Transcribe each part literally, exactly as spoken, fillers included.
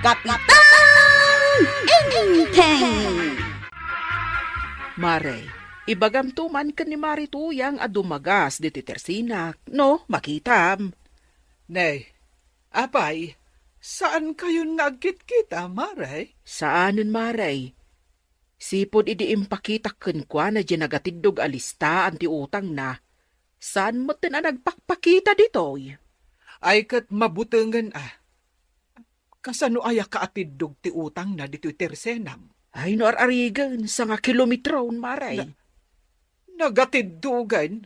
Kapitan Enteng! Mare, ibagamto man ken ni Mari Tuyang a dumagas ditoy tersenak, no, makitam. Ne, apay, saankayon nga agkitkita, Mare? Saanen, Mare. Sipud idi impakitak kenkuana diay nagatiddog a listaan ti utangna, saan metten a nagpakpakita ditoy. Ay, ket mabutengen a. Kasano aya kaatiddog ti utangna ditoy tersenam? Ay, no ar-arigen, sanga kilometron, Mare. Na-, nagatiddogen?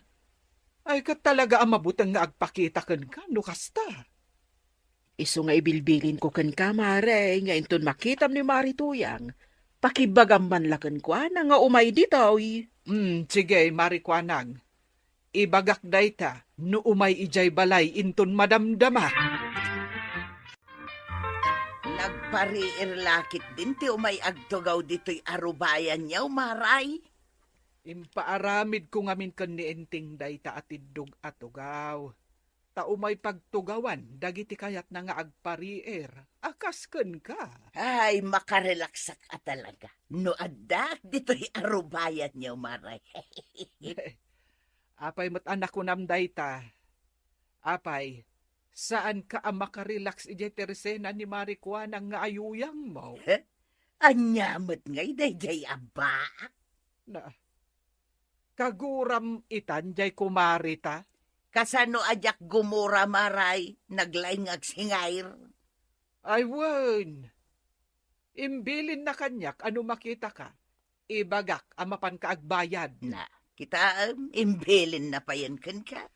Ay, ket talaga a mabuteng nga agpakita kenka no kasta. Isu nga ibilbilinko kenka, Mare, nga inton makitam ni Mari Tuyang, pakibagam man la kenkuana nga umay ditoy. Hmm, sige, Mari Kuanang. Ibagak dayta no umay idiay balay inton madamdama. Nagpariir la ketdin ti umay agtugaw ditoy arubayanyo, Maray? Impaaramidko ngamin ken ni Enteng dayta a tiddog a tugaw. Ta umay pagtugawan dagiti kayatna nga agpariir a kas kenka. Ay, makarelaksak a talaga no addaak ditoy arubayanyo, Maray. Apay met a nakunam dayta? Apay, saanka a makarelaks idiay tersena ni Mari Kuanang nga ayuyangmo? He? Ania met ngay daydiay a baak? Na, kaguram itan diay kumarita? Kasano a diak gumura, Maray? Naglaing nga agsingair. Ay, wen. Imbilinna kaniak a no makitaka, ibagak a mapanka agbayad. Na, kitaem, imbilinna payen kenka.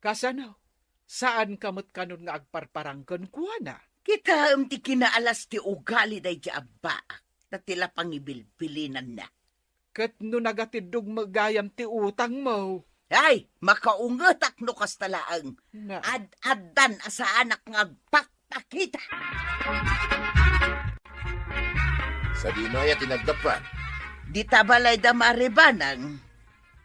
Kasano? Saanka met kanon nga agparparang kenkuana? Kitaem ti kinaalas ti ugali daydiay a baak, ta ti la pangibilbilinanna. Ket no nagatiddog met gayam ti utangmo? Ay, makaungetak no kasta laeng. Na. Ad-addan a saanak nga agpakpakita. Sadino aya ti naggapuan? Dita balay da Mari Banang.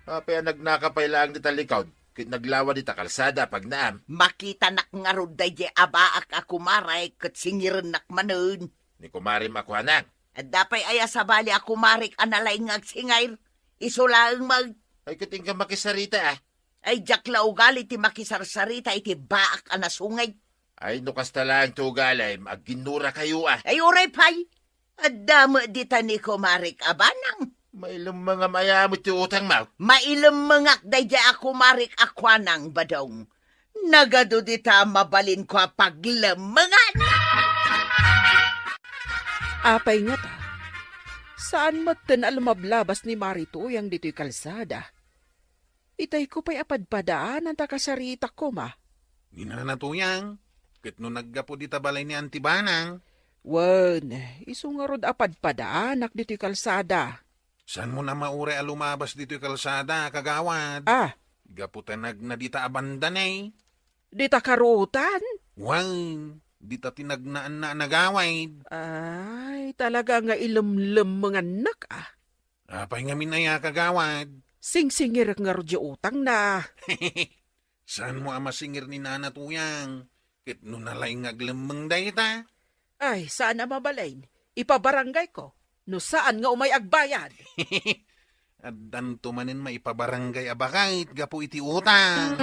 Apay a nagnaka pay laeng dita likod, ket naglawa dita kalsada, pagnaam? Makitanak ngarud daydiay a baak a kumaray ket singirennak manen. Ni kumarem a Kuanang? Adda pay aya sabali a kumarik a nalaing nga agsingair? Isu laeng met. Ay, ket inka makisarita, a? Ay, diak la ugali ti makisarsarita iti baak a nasunged. Ay, no kasta laeng ti ugalim, agginnurakayo, a? Ay, uray pay. Adda met dita ni kumarik a Banang. Mailemmengam aya met ti utangmo? Mailemmengak daydiay a kumarik a Kuanang, Badong. Nagadu dita a mabalinko a paglemmengan. Apay ngata? Saan metten a lumablabas ni Mari Tuyang ditoy kalsada? Itayko pay a padpadaanan ta kasaritak koma. Ni Nana Tuyang, ket no naggapu dita balay ni Anti Banang? Wen, isu ngarud a padpadaanak ditoy kalsada. Saanmo a mauray a lumabas ditoy kalsada, kagawad? Ah. Gapu ta nagna dita a banda ne. Dita karutan? Wen, dita ti nagnaanna a nagawid. Ay, talaga nga ilemlemmengannak, a. Apay ngamin aya, kagawad? Singsingirek ngarud diay utangna. Saanmo a masingir ni Nana Tuyang? Ket no nalaing nga aglemmeng dayta? Ay, saan a mabalin. Ipabarangayko no saan nga umay agbayad. Addanto manen maipabarangay a baket gapu iti utang.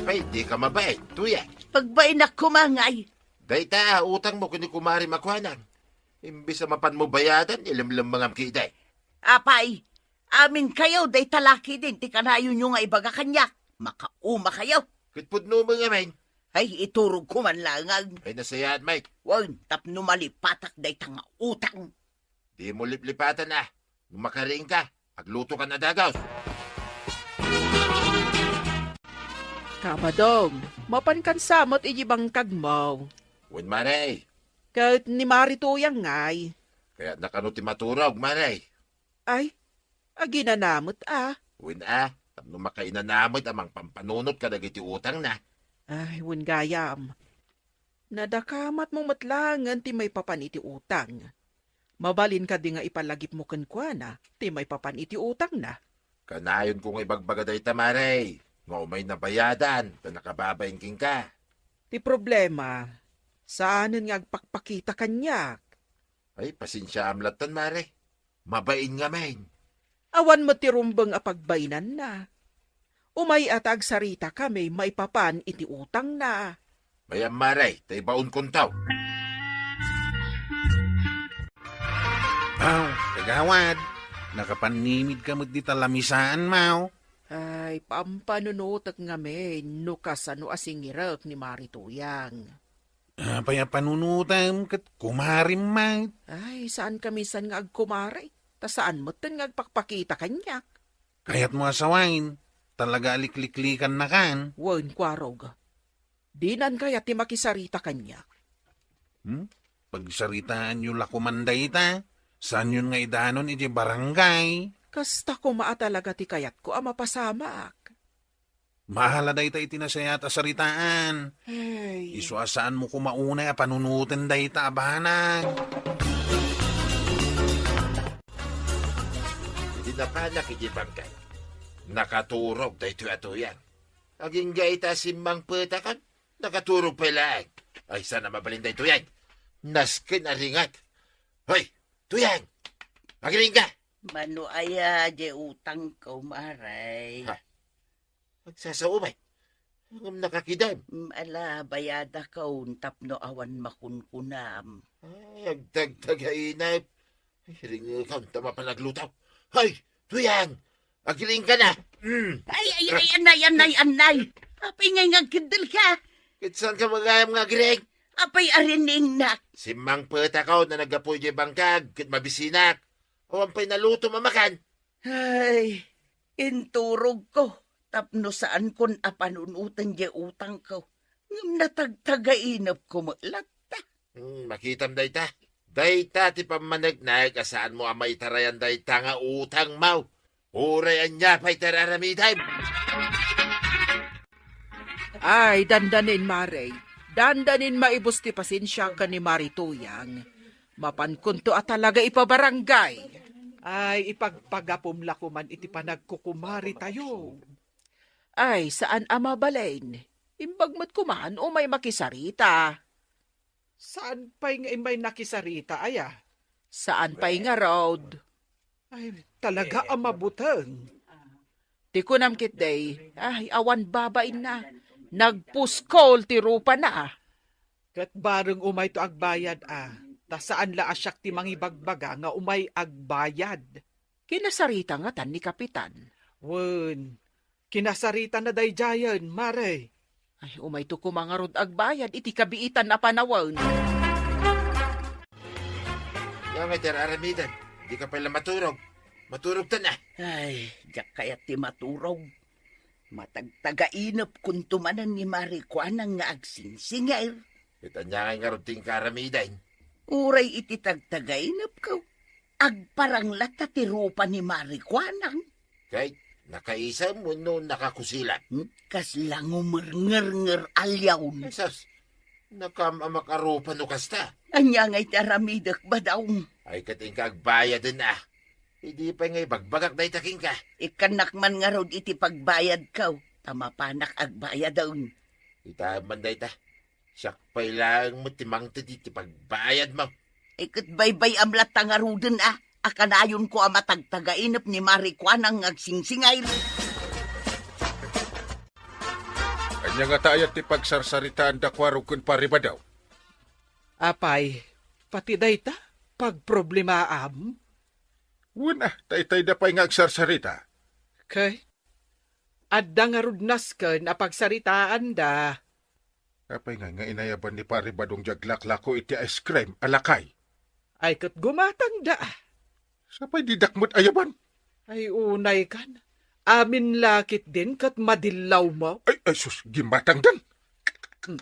Pay, dika mabain, Tuyang. Pagbainak koma ngay. Dayta a utangmo ken ni kumarem a Kuanang. Imbes a mapanmo bayadan, ilemlemmengam ketdi. Apay, aminkayo dayta la ketdin ti kanayonyo nga ibaga kaniak. Makaumakayo. Ket pudno met ngamin. Ay, iturogko man laeng. Ay, nasayaat, Mike. Wen, tapno malipatak dayta nga utang. Dimo liplipatan, a. No makariingka, aglutokan a dagus. Ka Badong, mapankan sa met iti bangkagmo. Wen, Mare. Ket ni Mari Tuyang ngay. Kayatna kano ti maturog, Mare? Ay, aginana met, a. Wen, a, tapno makainana met a mangpampanunot kadagiti utangna. Ay, wen gayam. Nadakamatmo met laengen ti maipapan iti utang. Mabalin kadi nga ipalagipmo kenkuana ti maipapan iti utangna? Kanayonko nga ibagbaga dayta, Mare, nga umay nabayadan ta nakababain kenka. Ti problema, Saanen nga agpakpakita kaniak. Ay, pasensiaam lattan, Mare. Mabain ngamin. Awan met ti rumbeng a pagbainanna. Umay-a ta agsaritakami maipapan iti utangna. Mayam, Mare, ta ibaonkonto. Maw, kagawad, nakapannimidka met dita lamisaan, maw? Ay, pampanunotek ngamin no kasano a singirek ni Mari Tuyang. Apay a panunotem ket kumarim met? Ay, saan ka minsan nga agkumari, ta saan metten nga agpakpakita kaniak. Kayatmo a sawaen, talaga a likliklikannakan? Wen, Kuarog. Dinan kayat ti makisarita kaniak. Hmm? Pagsaritaanyo la koman dayta. Saanyon nga idanon iti barangay? Kasta koma a talaga ti kayatko a mapasamak. Maala dayta iti nasayaat a saritaan. Hey. Isu a saanmo koma unay a panunoten dayta a banag. Idi napanak iti bangkag, nakaturog daytoy a Tuyang. Agingga ita simmangpetakon, nakaturog pay laeng. Ay, saan a mabalin daytoy, ay. Nasken a ringat. Hoy, Tuyang! Agringga! Mano aya, di utangko, Mare? Ha? Agsasao met. Ngem nakakidem. Mm, ala, bayadakon tapno awan makunkunam. Ay, agtagtagainep. Ay, ringekon ta mapan agluto. Hoy, Tuyang! Agringga na! Mm. Ay, ay, ay, anay, anay, anay! Apay ngay nga agkeddel ka? Ket saan ka magayam nga agring? Apay ariningnak? Simmangpetakon a naggapu idiay bangkag ket mabisinak. Awan pay nalutom a makan. Ay, inturogko tapno saankon a panunoten diay utangko. Ngem natagtagainepko met latta. Hmm, makitam dayta. Dayta ti pammaneknek a saanmo a maitarayan dayta nga utangmo. Uray ania pay ti ar-aramidem. Ay, dandanin, Mare. Dandanin maibus ti pasensiak ken ni Mari Tuyang. Mapankonto a talaga ipabarangay. Ay, ipagpagapom la koman iti panagkukumaritayo. Ay, saan a mabalin. Imbag met koman umay makisarita. Saan pay nga immay nakisarita, aya? Saan pay ngarud? Ay, talaga a mabuteng. Ti kunam ketdi, ay, awan babainna. Nagpuskol ti rupana. Ket bareng umayto agbayad a, ta saan la a siak ti mangibagbaga nga umay agbayad. Kinasarita ngatan ni Kapitan. Wen, kinasaritana daydiayen, Mare. Ay, umayto koma ngarud agbayad iti kabiitan a panawen. Ania ngay ti ar-aramidem? Dika pay la maturog. Maturogtan a. Ay, diak kayat ti maturog. Matagtagainepkonto manen ni Mari Kuanang nga agsingsingir. Ket ania ngay ngarud ti inka aramiden? Uray iti tagtagainepko, agparang latta ti rupa ni Mari Kuanang. Kay, nakaisem wenno nakakusilak? Hmm? Kasla ngumerngernger a liawn. Ay, sus, nakaam-amak a rupa no kasta. Ania ngay ti aramidek, Badong? Ay, ket inka agbayaden a. Idi pay nga ibagbagak dayta kenka. Ikkannak man ngarud iti pagbayadko, ta mapanak agbayaden. Itaem man dayta. Siak pay laeng met ti mangted iti pagbayadmo. Ay, ket baybay-am latta ngaruden a, a kanayonko a matagtagainep ni Mari Kuanang nga agsingsingir. Ania ngata aya ti pagsarsaritaanda, Kuarog ken Pari Badong? Apay, pati dayta, pagproblemaam? Wen a, ta itayda pay nga agsarsarita. Kay, adda ngarud nasken a pagsaritaanda. Apay ngay nga inayaban ni Pari Badong diay aglaklako iti ice cream a lakay? Ay, ket gumatangda. Sapay didak met ayaban? Ay, unay kan. Amin la ketdin ket madillawmo. Ay, ay, sus, gimmatangdan. Hmm.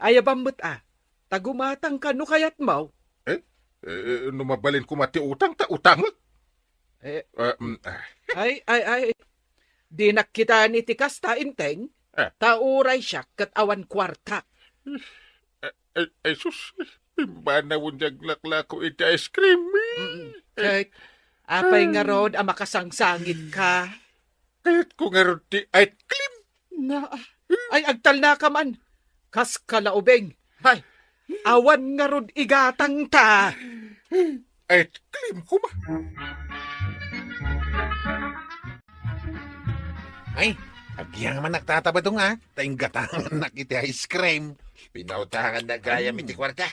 Ayabam met a, ta gumatangka no kayatmo. Eh? Eh, no mabalin koma ti utang, ta utangek. Eh. Ah, mm, ah. Ay, ay, ay. Dinak kitaen iti kasta, Enteng. Ah. Ta uray siak ket awan kuarta. Ay, ay, sus, pimbanawen diay aglaklako iti ice cream. Mm-mm. Ket, apay ngarud a makasangsangitka? Kayatko ngarud ti ice cream. Na, ay, agtalnaka man. Kas kalaubing. Hay, Awan ngarud igatangta. Ice cream koma. Ay, agyamanak, Tata Badong, a, ta inggatangannak iti ice cream. Pinautangannak gayam iti kuarta.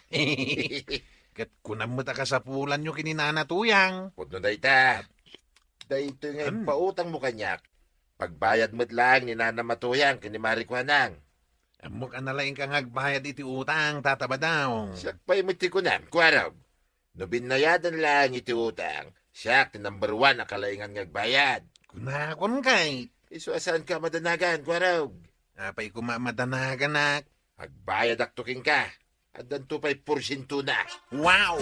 Ket kunam met a kasapulanyo ken ni Nana Tuyang. Pudno dayta. Daytoy nga impautangmo kaniak, pagbayad met laeng ni Nana Matuyang ken ni Mari Kuanang. Ammok a nalaingka nga agbayad iti utang, Tata Badong. Siak pay met ti kunam, Kuarog. No binnayadan laeng iti utang, siak ti number one a kalaingan nga agbayad. Kunakon kay. Isu a saanka a madanagan, Kuarog. Apay koma a madanaganak? Agbayadakto kenka. Addanto pay porsientona. Wow!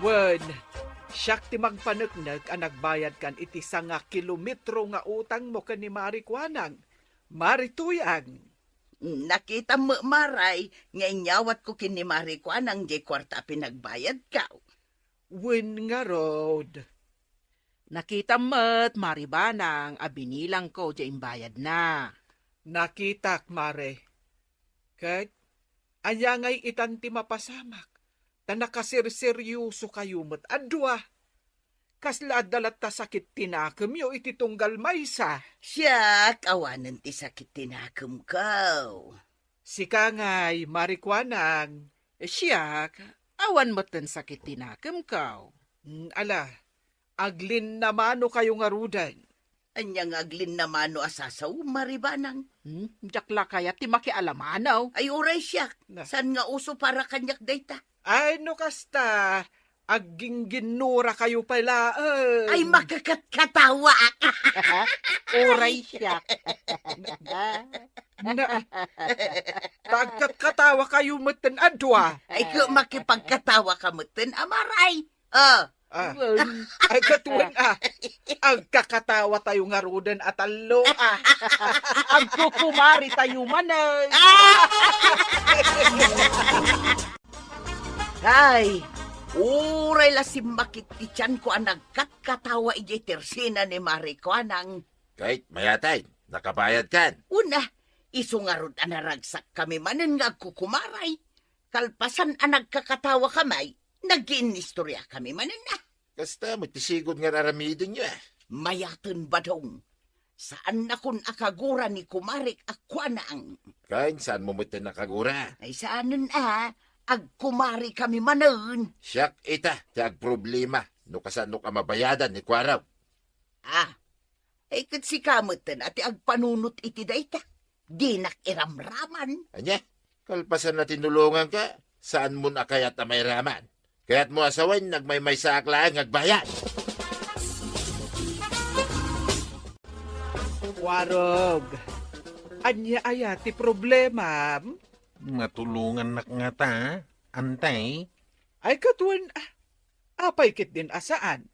Wen, siak ti mangpaneknek a nagbayadkan iti sanga kilometro nga utangmo ken ni Mari Kuanang, Mari Tuyang. Nakitam met, Maray, nga inyawatko ken ni Mari Kuanang diay kuarta a pinagbayadkaw. Wen ngarud. Nakitam met, Mari Banang, a binilangko diay imbayadna. Nakitak, Mare. Ket, ania ngay itan ti mapasamak? Ta nakaserseryosokayo met a dua. Kasla adda latta sakit ti nakemyo iti tunggal maysa? Siak, awanen ti sakit ti nakemko. Sika ngay, Mari Kuanang. Siak, awan metten sakit ti nakemko. Mm, ala, aglinnamanokayo ngaruden. Ania nga aglinnamano a sasaom, Mari Banang? Hmm, diak la kayat ti makialamano. Ay, uray siak. Na. Saan nga uso para kaniak dayta? Ay, no kasta, aggingginnurakayo pay laeng. Ay, makakatkatawa. Uray siak. Na, pagkatkatawa kayo metten a dua. Ay, ko makipagkatawa ka metten, Amaray. Ah. Ah. Ay, katuan, ah. Agkakatawa tayo ngaruden a tallo, ah. Agkukumari tayo manen. Ah! Ay, uray la simmakit ti tianko a nagkatkatawa idiay tersena ni Mari Kuanang. Kayat mayat, nakabayadkan. Una, isu ngarud a naragsakkami manen nga agkukumaray. Kalpasan a nagkakatawakami, nag-iinnistoriakami manen a. Kasta met ti sigud nga ar-aramidenyo a. Mayaten, Badong. Saannakon a kagura ni kumarik a Kuanang. Ken saanmo metten a kagura? Ay, saanen a, agkumarikami manen. Siak ita ti agproblema no kasaanok a mabayadan ni Kuarog. Ah, ay, ket sika metten a ti agpanunot iti dayta. Dinak iramraman. Ania? Kalpasan a tinulonganka, saanmon a kayat a mairaman. Kayatmo a sawen, nagmaymaysaak laeng nga agbayad. Kuarog, ania aya ti problemam? Matulongannak ngata, Antay? Ay, katuan, ah, apay ketdin a saan?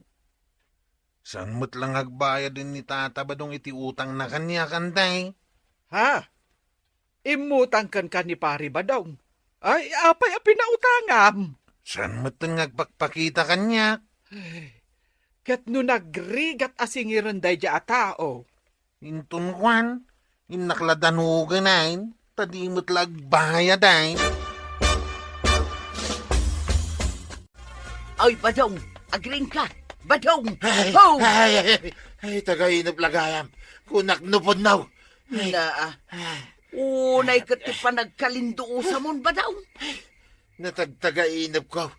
Saan met la nga agbayad ni Tata Badong iti utangna kaniak, Antay? Ha? Immutang kenka ni Pari Badong? Ay, apay a pinautangam? Saan met nga agpakpakita kaniak? Ay, ket no nagrigat a singiren daydiay a tao, Inton kuan, innak la danugen ay, ta di met la agbayad ay. Ay, Badong, agriingka. Badong! Ay, Ho! Ay, ay, ay, ay, taga-inep la gayam. Kunak no pudno. Ay. Naa. Ay. Unay ket ti panagkalinduosamon, Badong. Natagtaga-inepko.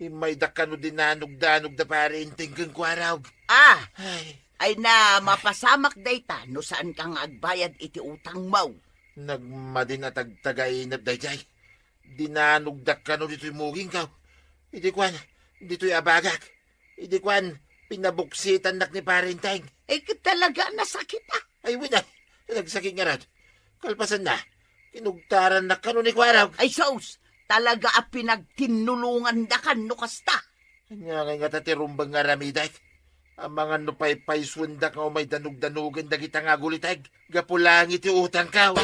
Immaydak kano dinanugdanog da Pari Enteng ken Kuarog. Ah! Ay. Ay na, mapasamak dayta no saanka nga agbayad iti utangmo. Nagmadin a tagtaga-inep daydiay. Dinanugdak kano ditoy mugingko. Idi kuan, ditoy abagak. Idi kuan, pinabuksitannak ni Pari Enteng. Ay, ket talaga a nasakit, ah. Ay, wen, ah. Nagsakit ngarud. Kalpasanna, kinugtarannak kano ni Kuarog. Ay, sus! Talaga a pinagtinnulongandakan no kasta. Ania ngay ngata ti rumbeng nga aramidek? Amangan no paypaysuendak nga umay danugdanogen dagita nga aguliteg gapu laeng iti utangko.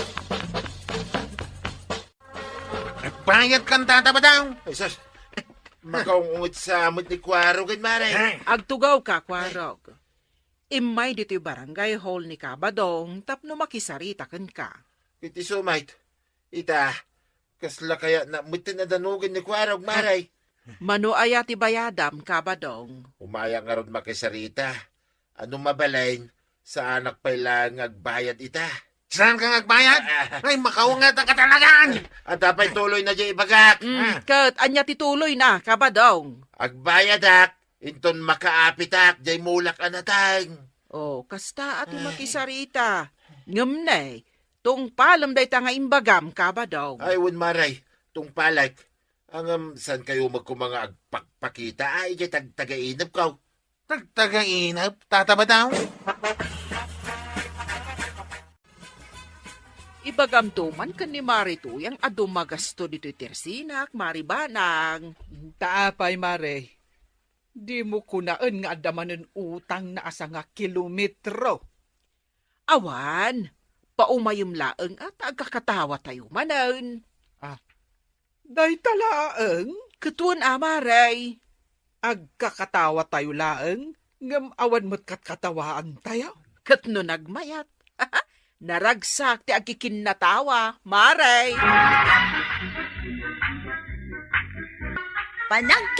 Agbayadkan, Tata Badong! Ay, sus! Makaung-unget sa met ni Kuarog, Mare. Agtugawka, Kuarog. Immay ditoy barangay hall ni Kabadong tapno makisarita kenka. Ket isu met, ita, kasla kayatna metten a danugen ni Kuarog, Mare. Mano aya ti bayadam, Kabadong? Umayak ngarud makisarita. Ano mabalin, saanak pay laeng nga agbayad ita. Saan ka nga agbayad? Ah. Ay, makaunget ka talaga! Adda pay tuloyna diay ibagak. Mm, Ah. Ket ania ti tuloyna, Kabadong? Agbayadak, inton makaapitak diay mulak a nateng. Oh, kasta a ti Ay. makisarita. Ngem ne, tungpalem dayta nga imbagam, Kabadong. Ay, wen, Mare, tungpalek. Ngem, saan kayo met koma nga agpakpakita? Ay, diay tag-, tagainepko. Tagtagainep, Tata Badong? Ibagamto man ken ni Mare Tuyang a dumagasto ditoy tersinak, Mare Banang. Ta apay, Mare? Dimo kunaen nga adda manen utangna a sanga kilometro. Awan, paumayem laeng a ta agkakatawatayo manen. Ah, dayta laeng? Ket wen a, Mare. Agkakatawatayo laeng, ngem awan met katkatawaantayo. Ket no nagmayat, naragsak ti agkikinnatawa, Mare.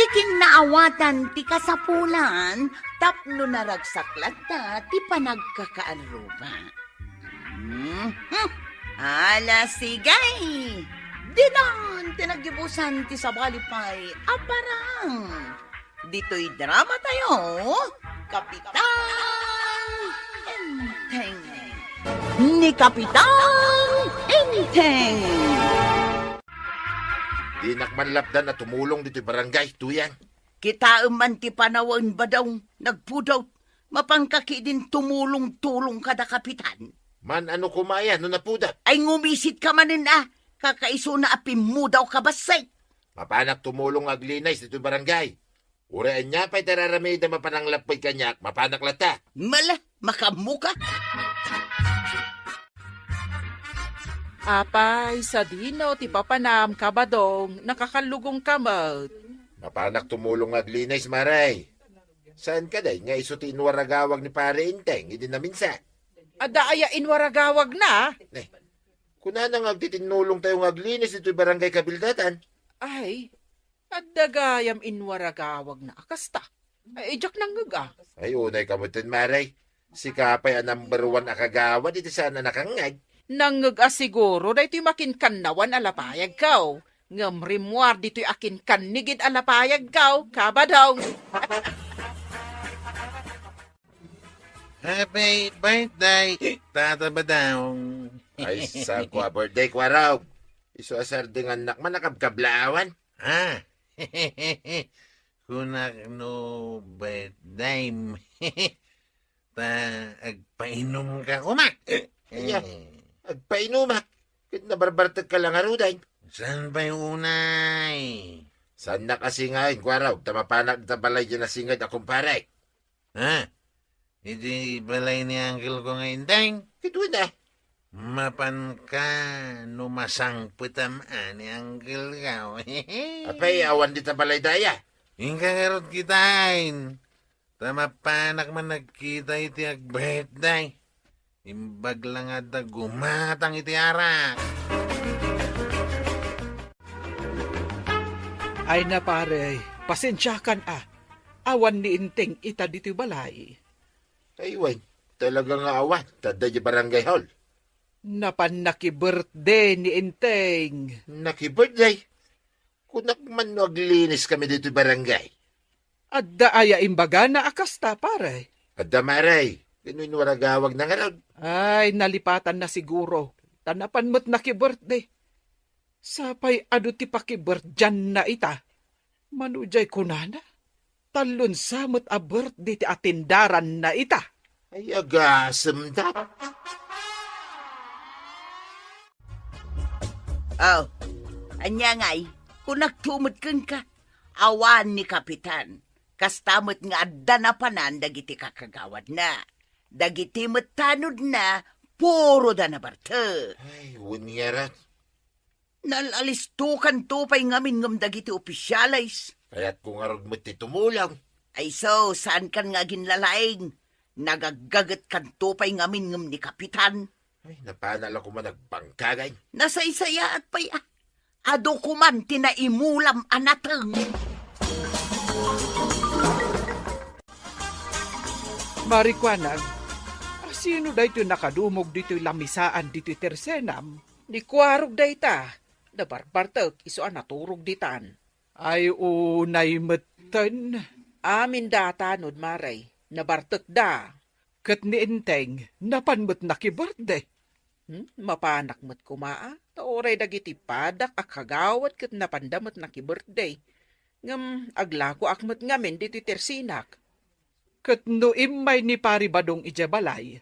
Panagkikinnaawatan ti kasapulan tapno naragsak latta ti panagkakaarruba. Mhm. Ala, sige! Dinan ti naggibusan ti sabali pay a parang. Ditoy drama tayo, Kapitan Enteng. Ni Kapitan Enteng. Dinak man lapdan a tumulong ditoy barangay, Tuyang. Kitaem man ti panawen, Badong, nagpudot. Mapanka ketdin tumulong-tulong kada kapitan. Man-ano koma aya no napudot? Ay, ngumisit ka manen a, kakaisuna a pimmudawka bassit. Mapanak tumulong nga aglinis ditoy barangay. Uray ania pay ti ar-aramidem a pananglapped kaniak, mapanak latta. Mala, makaammoka. Apay, sadino ti papanam, Kabadong, nakakallugongka met? Mapanak tumulong nga aglinis, Mare. Saan kadi nga isu ti inwaragawag ni Pare Enteng idi naminsan? Adda aya inwaragawagna? Ne, kunana nga agtitinnulong tayo nga aglinis ditoy barangay kabildatan. Ay, adda gayam inwaragawagna a kasta. Ay, diak nangngeg a. Ay, unay ka metten, Mare. Sika pay a number one a kagawad iti saan a nakangngeg. Nangngeg a siguro daytoy makinkannawan a lapayagko. Ngem rimmuar ditoy akinkanni gid a lapayagko, Kabadong. Happy birthday, Tata Badong. Ay, saan ko a birthday, Kuarog? Isu a sardengannak man a kabkablaawan. Ah, kunak no birthday. Ta agpainumka koma. Ania? Eh. Agpainumak? Ket nabarbartekka la ngaruden. Saan pay unay? Saannak a singaen, Kuarog, ta mapanak dita balay diay nasinged a kumpare. Ha? Iti balay ni uncle ko nga Enteng? Ket wen a. Mapanka no masangpetam a ni uncle ko. Apay, awan dita balay daya? Inka ngarud kitaen. Ta mapanak man nagkita iti ag-birthday. Imbag la nga adda gumatang iti arak. Ay na, pare, pasensiakan a. Awan ni Enteng ita ditoy balay. Ay, wen, talaga nga awan. Ta adda diay barangay hall. Napan naki-birthday ni Enteng. Naki-birthday? Kunak man no aglinis kami ditoy barangay. Adda aya imbagana a kasta, pare? Adda, Mare. Ket no inwaragawagna ngarud? Ay, nalipatanna siguro. Ta napan met naki-birthday. Sapay adu ti pakibirthdayanna ita. Mano diay kunana? Tallo sa met a birthday ti atendaranna ita. Ay, agasemda. Oh, ania ngay? Kunakto met kenka, awan ni Kapitan. Kasta met nga adda napanan dagiti kakagawadna. Dagiti met tanodna, puroda nabartek. Ay, wen ngarud. Nal-alistokanto pay ngamin ngem dagiti opisyales. Kayatko ngarud met ti tumulong. Ay so, saankan nga aginlalaing? Nagaggagetkanto pay ngamin ngem ni Kapitan. Ay, napana la koma nagbangkagay. Nasaysayaat pay, a. Adu koman ti naimulam a nateng. Marikuanag, asino daytoy nakadumog ditoy lamisaan ditoy tersenam? Ni Kuarog dayta, nabarbartek isu a naturog ditan. Ay, unay metten. Amin da a tanod, Mare, nabartekda. Ket ni Enteng, napan met nakibirthday. Hmm, mapanak met koma, a, ta uray dagiti padak a kagawad ket napanda met nakibirthday. Ngem aglakoak met ngamin ditoy tersinak. Ket no immay ni Pari Badong idiay balay,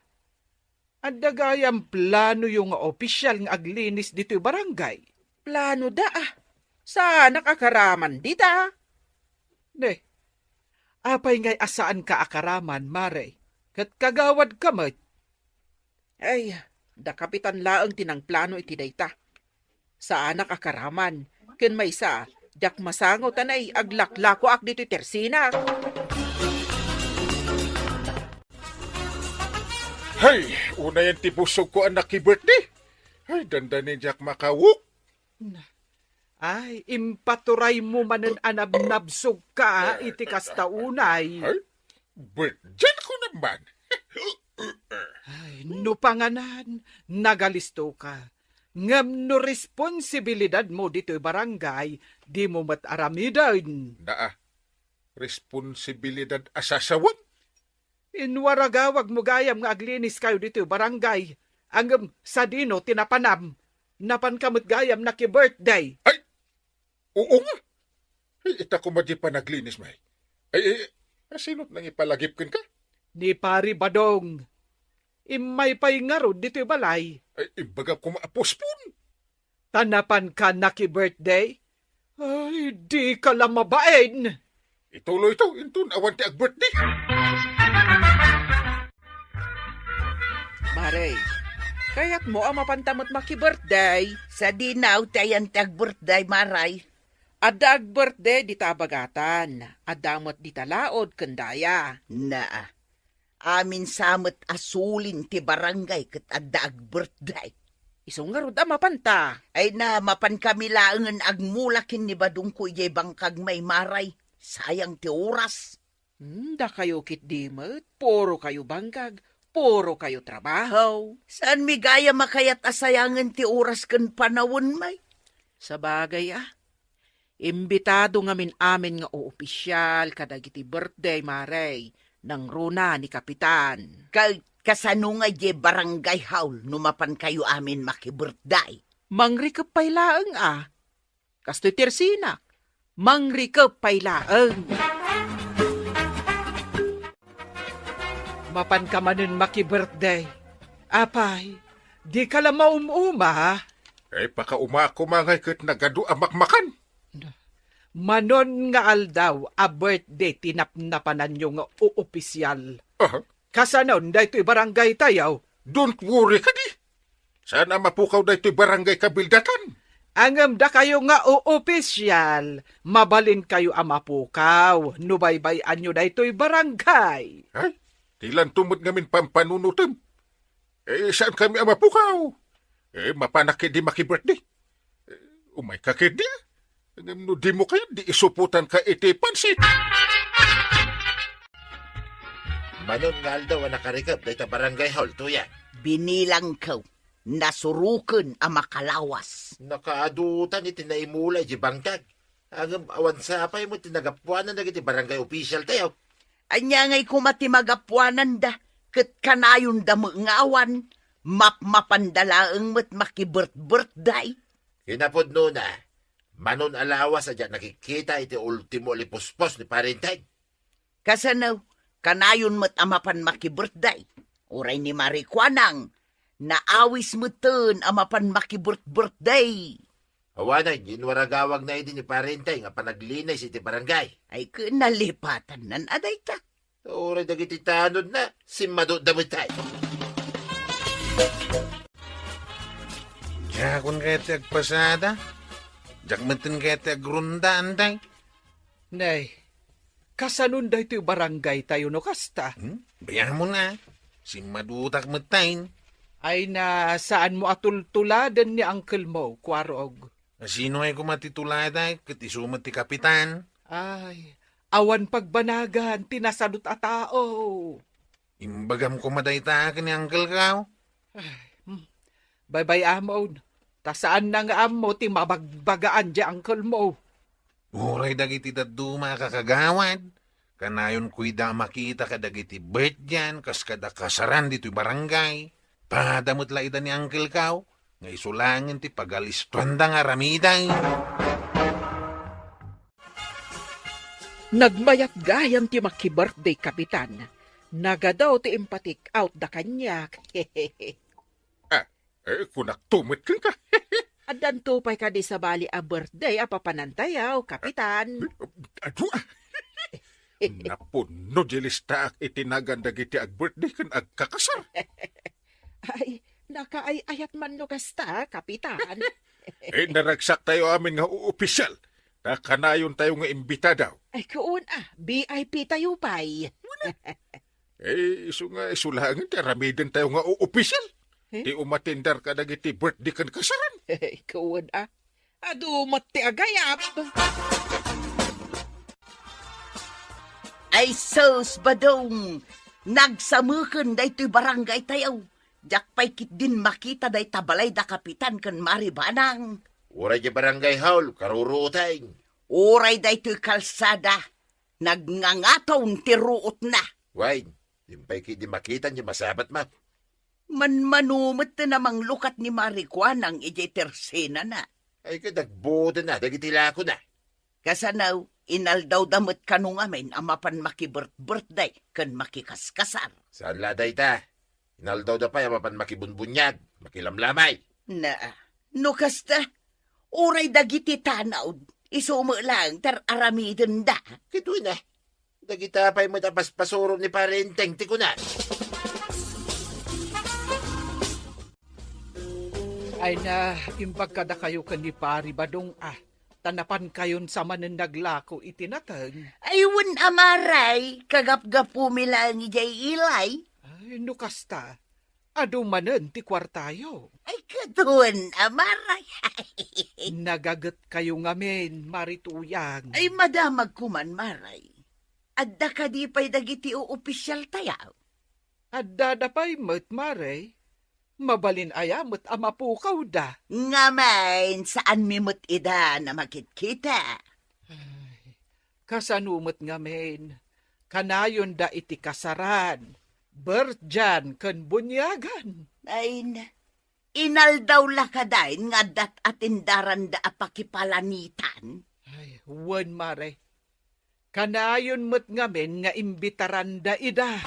adda gayam planoyo nga opisial nga aglinis ditoy barangay? Planoda, a. Saanak a karaman dita. Ne, apay ngay a saanka a karaman, Mare? Ket kagawadka met. Ay, da Kapitan laeng ti nangplano iti dayta. Saanak a karaman. Ken maysa, diak masango ta nay aglaklakoak ditoy tersinak. Hay, unayen ti busogko a nakibirthday. Hay, dandani diak makawok. Na, ay, impaturaymo manen a nabnabsogka iti kasta unay. Ay, birthday ko naman. Ay, no panganan, nagalistoka. Ngem no responsibilidadmo ditoy barangay, dimo met aramiden. Naa, responsibilidad a sasawem? Inwaragawagmo gayam nga agliniskayo ditoy barangay, ngem sadino ti napanam? Napanka met gayam nakibirthday. Ay! Oo nga. Ay, ita koma di panaglinis, may. Ay, ay, asino ti nangipalagip kenka? Ni Pari Badong. Immay pay ngarud ditoy balay. Ay, imbagak koma a postpone. Ta napanka nakibirthday? Ay, dika la mabain. Ituloy to, inton awan ti agbirthday. Mare, kayatmo a mapanta met makibirthday? Sadino ti ayan ti agbirthday, Mare? Adda agbirthday dita a bagatan, adda met dita laod ken daya. Naa. Amin sa met a sulin ti barangay ket adda agbirthday. Isu ngarud a mapanta. Ay na, mapankami laengen agmula ken ni Badongko idiay bangkag, may, Mare. Sayang ti oras. Hmm, dakayo ketdi met, puro kayo bangkag, puro kayo trabaho. Saanmi gayam a kayat a sayangen ti oras ken panawen, may? Sabagay, a. Imbitado ngamin amin nga oopisial kadagiti birthday, Mare, nangruna ni Kapitan. Ka-, kasano nga idiay barangay hall no mapankayo amin makibirthday? Mangrikep pay laeng, a. Kastoy ti ersinak, mangrikep pay laeng. Mapanka manen makibirthday. Apay, dika la maum-uma? Ay, pakaumako mangay ket nagadu a makmakan. Manon nga aldaw a birthday ti napnapananyo nga oopisial. Aha. Kasanon daytoy barangay tayo? Don't worry kadi. Saan a mapukaw daytoy barangay kabildatan? Ngem dakayo nga oopisial, mabalinkayo a mapukaw no baybay-anyo daytoy barangay. Ay, dilanto met ngamin pampanunotem. Eh, saan kami a mapukaw? Eh, mapanak ketdi makibirthday. Eh, umayka ketdi, a. Ngem no dimo kayat, di isupotanka iti pansit. Manon nga aldaw a nakarikep dayta barangay hall, Tuya. Binilangko, nasuroken a makalawas. Nakaadutan iti naimula iti bangkag. Ngem awan sapay met ti nagapuanan dagiti barangay official tayo. Ania ngay koma ti magapuananda, ket kanayonda met nga awan, mapmapanda laeng met makibirth-birthday. Kinapudnona, manon a lawas a diak nakikita iti ultimo a lipuspos ni Pare Enteng. Kasano, kanayon met a mapan makibirthday. Uray ni Marikuanang, naawis metten a mapan makibirth-birthday. Awanen, inwaragawagna idi ni Pare Enteng a panaglinis iti barangay. Ay, ket nalipatannan a dayta. Uray dagiti tanodna, simmadutda met ay. Diakon kayat ti agpasada? Diak metten kayat ti agrunda, Enteng? Nay, kasanon daytoy barangay tayo no kasta? Hmm? Bayamon nga. Simmadutak metten. Ay na, saanmo a tultuladen ni uncle mo, Kuarog? Sino ay koma ti tuladak? Ket isu met ti kapitan. Ay, awan pagbanagan ti nasadut a tao. Imbagam koma dayta ken ni uncle ko. Ay, hmm. Baybay-amon, ta saanna nga ammo ti mabagbagaan di uncle mo. Uray dagiti dadduma a kakagawad, kanayon koyda a makita kadagiti birthday-an kas kada kasaran ditoy barangay. Pada met la ida ni Uncle Kao, nga isu laengen ti pagalistuanda nga aramiden. Nagmayat gayam ti maki-birthday, Kapitan. Nagadu ti impatik-out da kaniak. Ah, eh, kunakto met kenka. Addanto pay kadi sabali a birthday a papanantayo, Kapitan? Adu, ah. Napunno di listaak iti nagan dagiti ag-birthday ken agkakasar. Ay, nakaay-ayat man no kasta, Kapitan. Eh, naragsaktayo amin nga opisyal. Ta kanayontayo nga imbitado. Ay, kuon, ah, V I P tayo pay. Eh, isu nga, isu laengen ti aramidentayo nga opisyal. Eh? Ti umatindar kadagiti birthday ken kasaran. Ay, kuon, ah. Adu met ti agayab. Ay sus, Badong! Nagsameken daytoy barangay tayo. Diak pay ketdin makita dayta balay da Kapitan ken Mari Banang. Uray di barangay hall, karuruoten. Uray daytoy kalsada, nagngangaton ti ruotna. Wen, dimpay ketdi makita di masabatmo. Manmano met ti namanglukat ni Mari Kuanang idiay tersenana. Ay, ket agbuodenna dagiti lakona. Kasano, inaldawda met kano ngamin a mapan makibirth-birthday ken makikaskasar. Saan la dayta? Inaldawda pay a mapan makibunbuniag, makilamlamay. Na, no kasta, uray dagiti tanod, isu met laeng ti ar-aramidenda. Ket wen a, dagita pay met a paspasuro ni Pari Enteng ti kuna. Ay na, imbag kadakayo ken ni Pari Badong, ah, ta napankayon sa manen naglako iti nateng. Ay, wen a, Maray, kagapgapumi laeng idiay ilay. Ay, no kasta, adu manen ti kuartayo. Ay, ket wen a, Maray. Nagagetkayo ngamin, Mari Tuyang. Ay, madamagko man, Maray. Adda kadi pay dagiti opisyaltayo? Addada pay met, Mare. Mabalin aya met a mapukawda? Ngamin, saanmi met ida a makitkita. Ay, kasano met ngamin? Kanayonda iti kasaran, birthday-an, ken buniagan. Ay na, inaldaw la kadi nga adda atindaranda a pakipalanitan? Ay, wen, Mare. Kanayon met ngamin nga imbitaranda ida.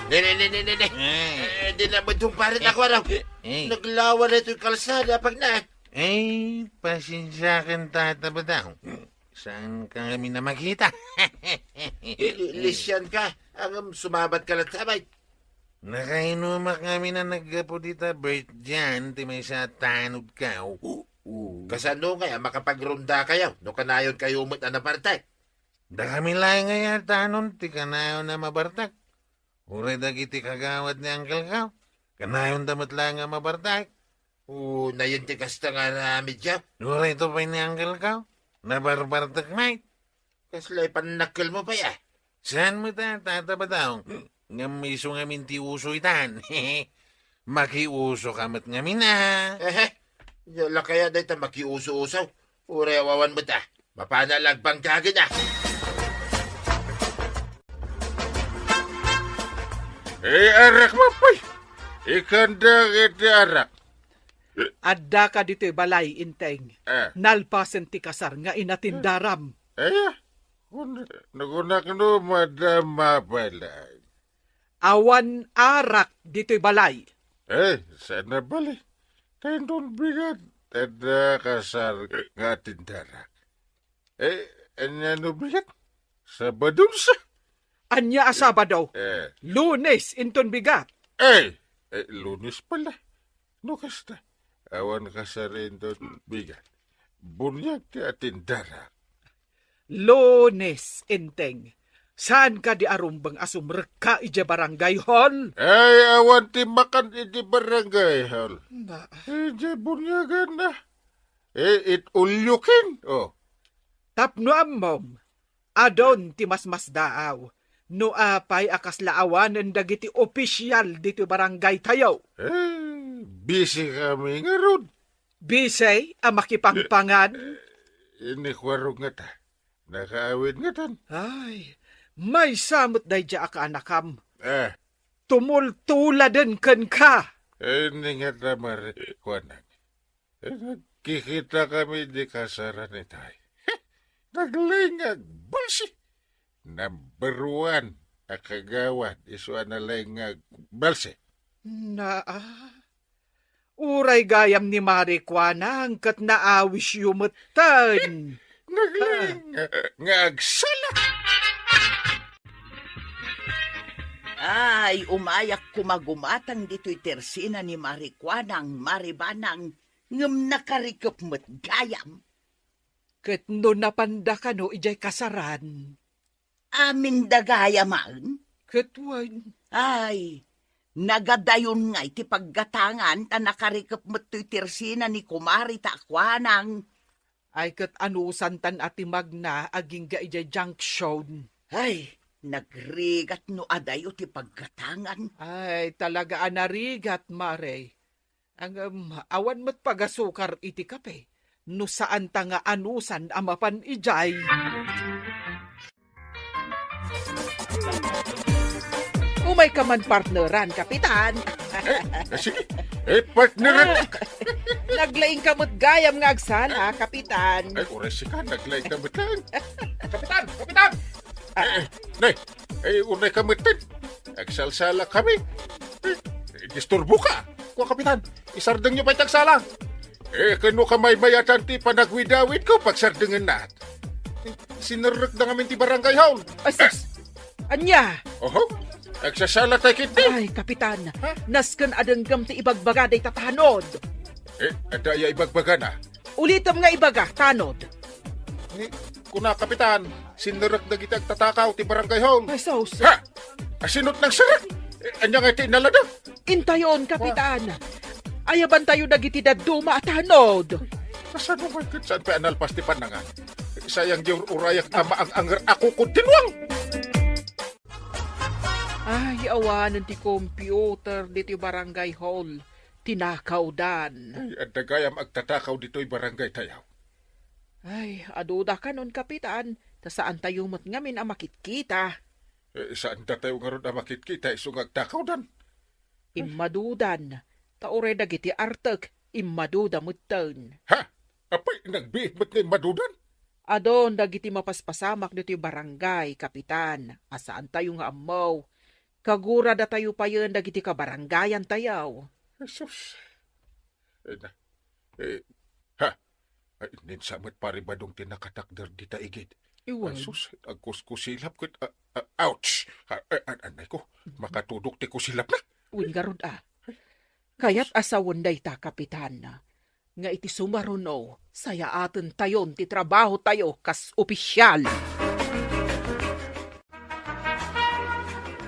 Ne, ne, ne, ne, ne, ne. Eh. Eh, di na ba itong parin ako, ano? Eh, eh. Naglawa na ito'y kalsada, pag na. Eh, pasensya ka, Tata Badong. Saan ka kami na makita? Li-, lisyan ka. Ang sumabat ka lang sabay. Nakainumak kami na naggapu dita birthday-an ti maysa a tanod ka. Oo. Kasano nga, ah, makapagrunda kayo? No kanayon kayo met a nabartek. Dakami laeng nga yatanon ti kanayon a mabartek. Uray dagiti kagawad ni Uncle Kao, kanayonda met laeng a mabartek. O, nayon ti kasta nga aramid, ya? Uray to pay ni Uncle Kao, nabarbartek met. Kasla ipannakkel mo pay, ah. Saan mo ta, Tata Badong? Ngem isu ngamin ti uso itan. Makiuso ka met ngamin, ah. Ehe. Yala kaya dayta makiuso-uso. Uray awawan met, ah. Mapana lagbang kagin, ah. Eh, arak mo pay. Ikanda iti arak. Adda ka ditoy balay, Inteng. Ah. Nalpasen ti kasar nga inatindaram. Eh, kun-, nakunak no, madam, mabalay. Awan arak ditoy balay. Eh, saan na bali? Kainton bigat, adda kasar nga atindarak. Eh, ania no bigat? Sabado sa. Ania a Sabado? Eh. Lunes inton bigat. Eh, eh, Lunes pala. No kasta, awan kasar inton bigat. Buniag ti atindarak. Lunes, Inteng. Saan kadi a rumbeng a sumrekka idiay barangay hall? Ay, awan ti makan iti barangay hall. Na, Idiay bunyagan na. Eh, it ulyokin. Oh. Tapno ammom, adun ti masmasdaaw no apay a kasla awanen dagiti opisial ditoy barangay tayo. Eh, busy kami ngarud. Busy a makipangpangan? Inikuarog ngata. Nakaawid ngatan. Ay, maysa met daydiay a kaanakam. Eh. Tumultuladen kenka. Eh, ni ngata, Mare Kuanang. Eh, nagkikita kami di kasaran itay. Naglaing nga agbalsi. Number one a kagawad isu a nalaing nga agbalsi. Naa, uray gayam ni Mare Kuanang ket naawisyo metten. Naglaing nga, nga agsala. Ay, umayak koma gumatang ditoy tersina ni Mare Kuanang, Mare Banang, ngem nakarikep met gayam. Ket no napanda kano idiay kasaran? Aminda gayamen? Ket wen. Ay, nagadayon ngay ti paggatangan ta nakarikep met toy tersina ni Kumare ta a Kuanang. Ay, ket anusantan a timagna agingga idiay junction. Ay, nagrigat no adayo ti paggatangan. Ay, talaga a narigat, Mare. Ngem, awan met pagasukar iti kape, no saanta nga anusan a mapan idiay. Umayka man, partneran, Kapitan. Eh, eh, sige. Eh, partneran. Ah, naglaingka met gayam nga agsala, Kapitan. Ay, uray sika, naglaingka met lang. Kapitan! Kapitan! Eh, eh, nay, eh, unay ka metten. Agsalsala kami. Eh, disturbo ka. Kua, Kapitan, isardengyo pay ti agsala. Eh, kano ka maymayatan ti panagwidawid ko, pagsardengenna. Eh, sinerrekda ngamin ti barangay hall. Ay, sus! Ania? Oho, agsasala tayo kiti. Ay, Kapitan, ha? Nasken a denggem ti ibagbaga dayta tanod. Eh, adda aya ibagbagana? Ulitem nga ibaga, tanod. Ni, kuna, Kapitan, sinerrek dagiti agtatakaw ti barangay hall. Ay, sus. Ha? Asinot nang serrek? Eh, ania nga iti inalada? Intayon, Kapitan. Ayabantayo dagiti dadduma a tanod. Kasano man ket saan pay a nalpas ti pannangan? Sayang di ur-urayak a maang-anger a kukuntinuang. Ay, awanen ti computer ditoy barangay hall. Tinakawdan. Ay, adda gayam agtatakaw ditoy barangay tayo. Ay, aduda kanon, Kapitan, ta saantayo met ngamin a makitkita. Eh, saandatayo ngarud a makitkita isu nga agtakawdan? Immadudan, ta uray dagiti artek, immaduda metten. Ha? Apay, nagbiit met nga immadudan? Adun dagiti mapaspasamak ditoy barangay, Kapitan, a saantayo nga ammo. Kaguradatayo payen dagiti kabarangayantayo. Jesus. Eh, na, eh, ha? Ay, ninsa met Pari Badong ti nakatakder dita igid. Iwan. Ay, sus, agkuskusilap ket, ah, ah, ouch! Ah, ah, ah, anay ko, makatudok ti kusilap na. Wen garud, ah. Kayat a sawen dayta, Kapitan, nga iti sumaruno, sayaatentayon ti trabahotayo kas opisyal.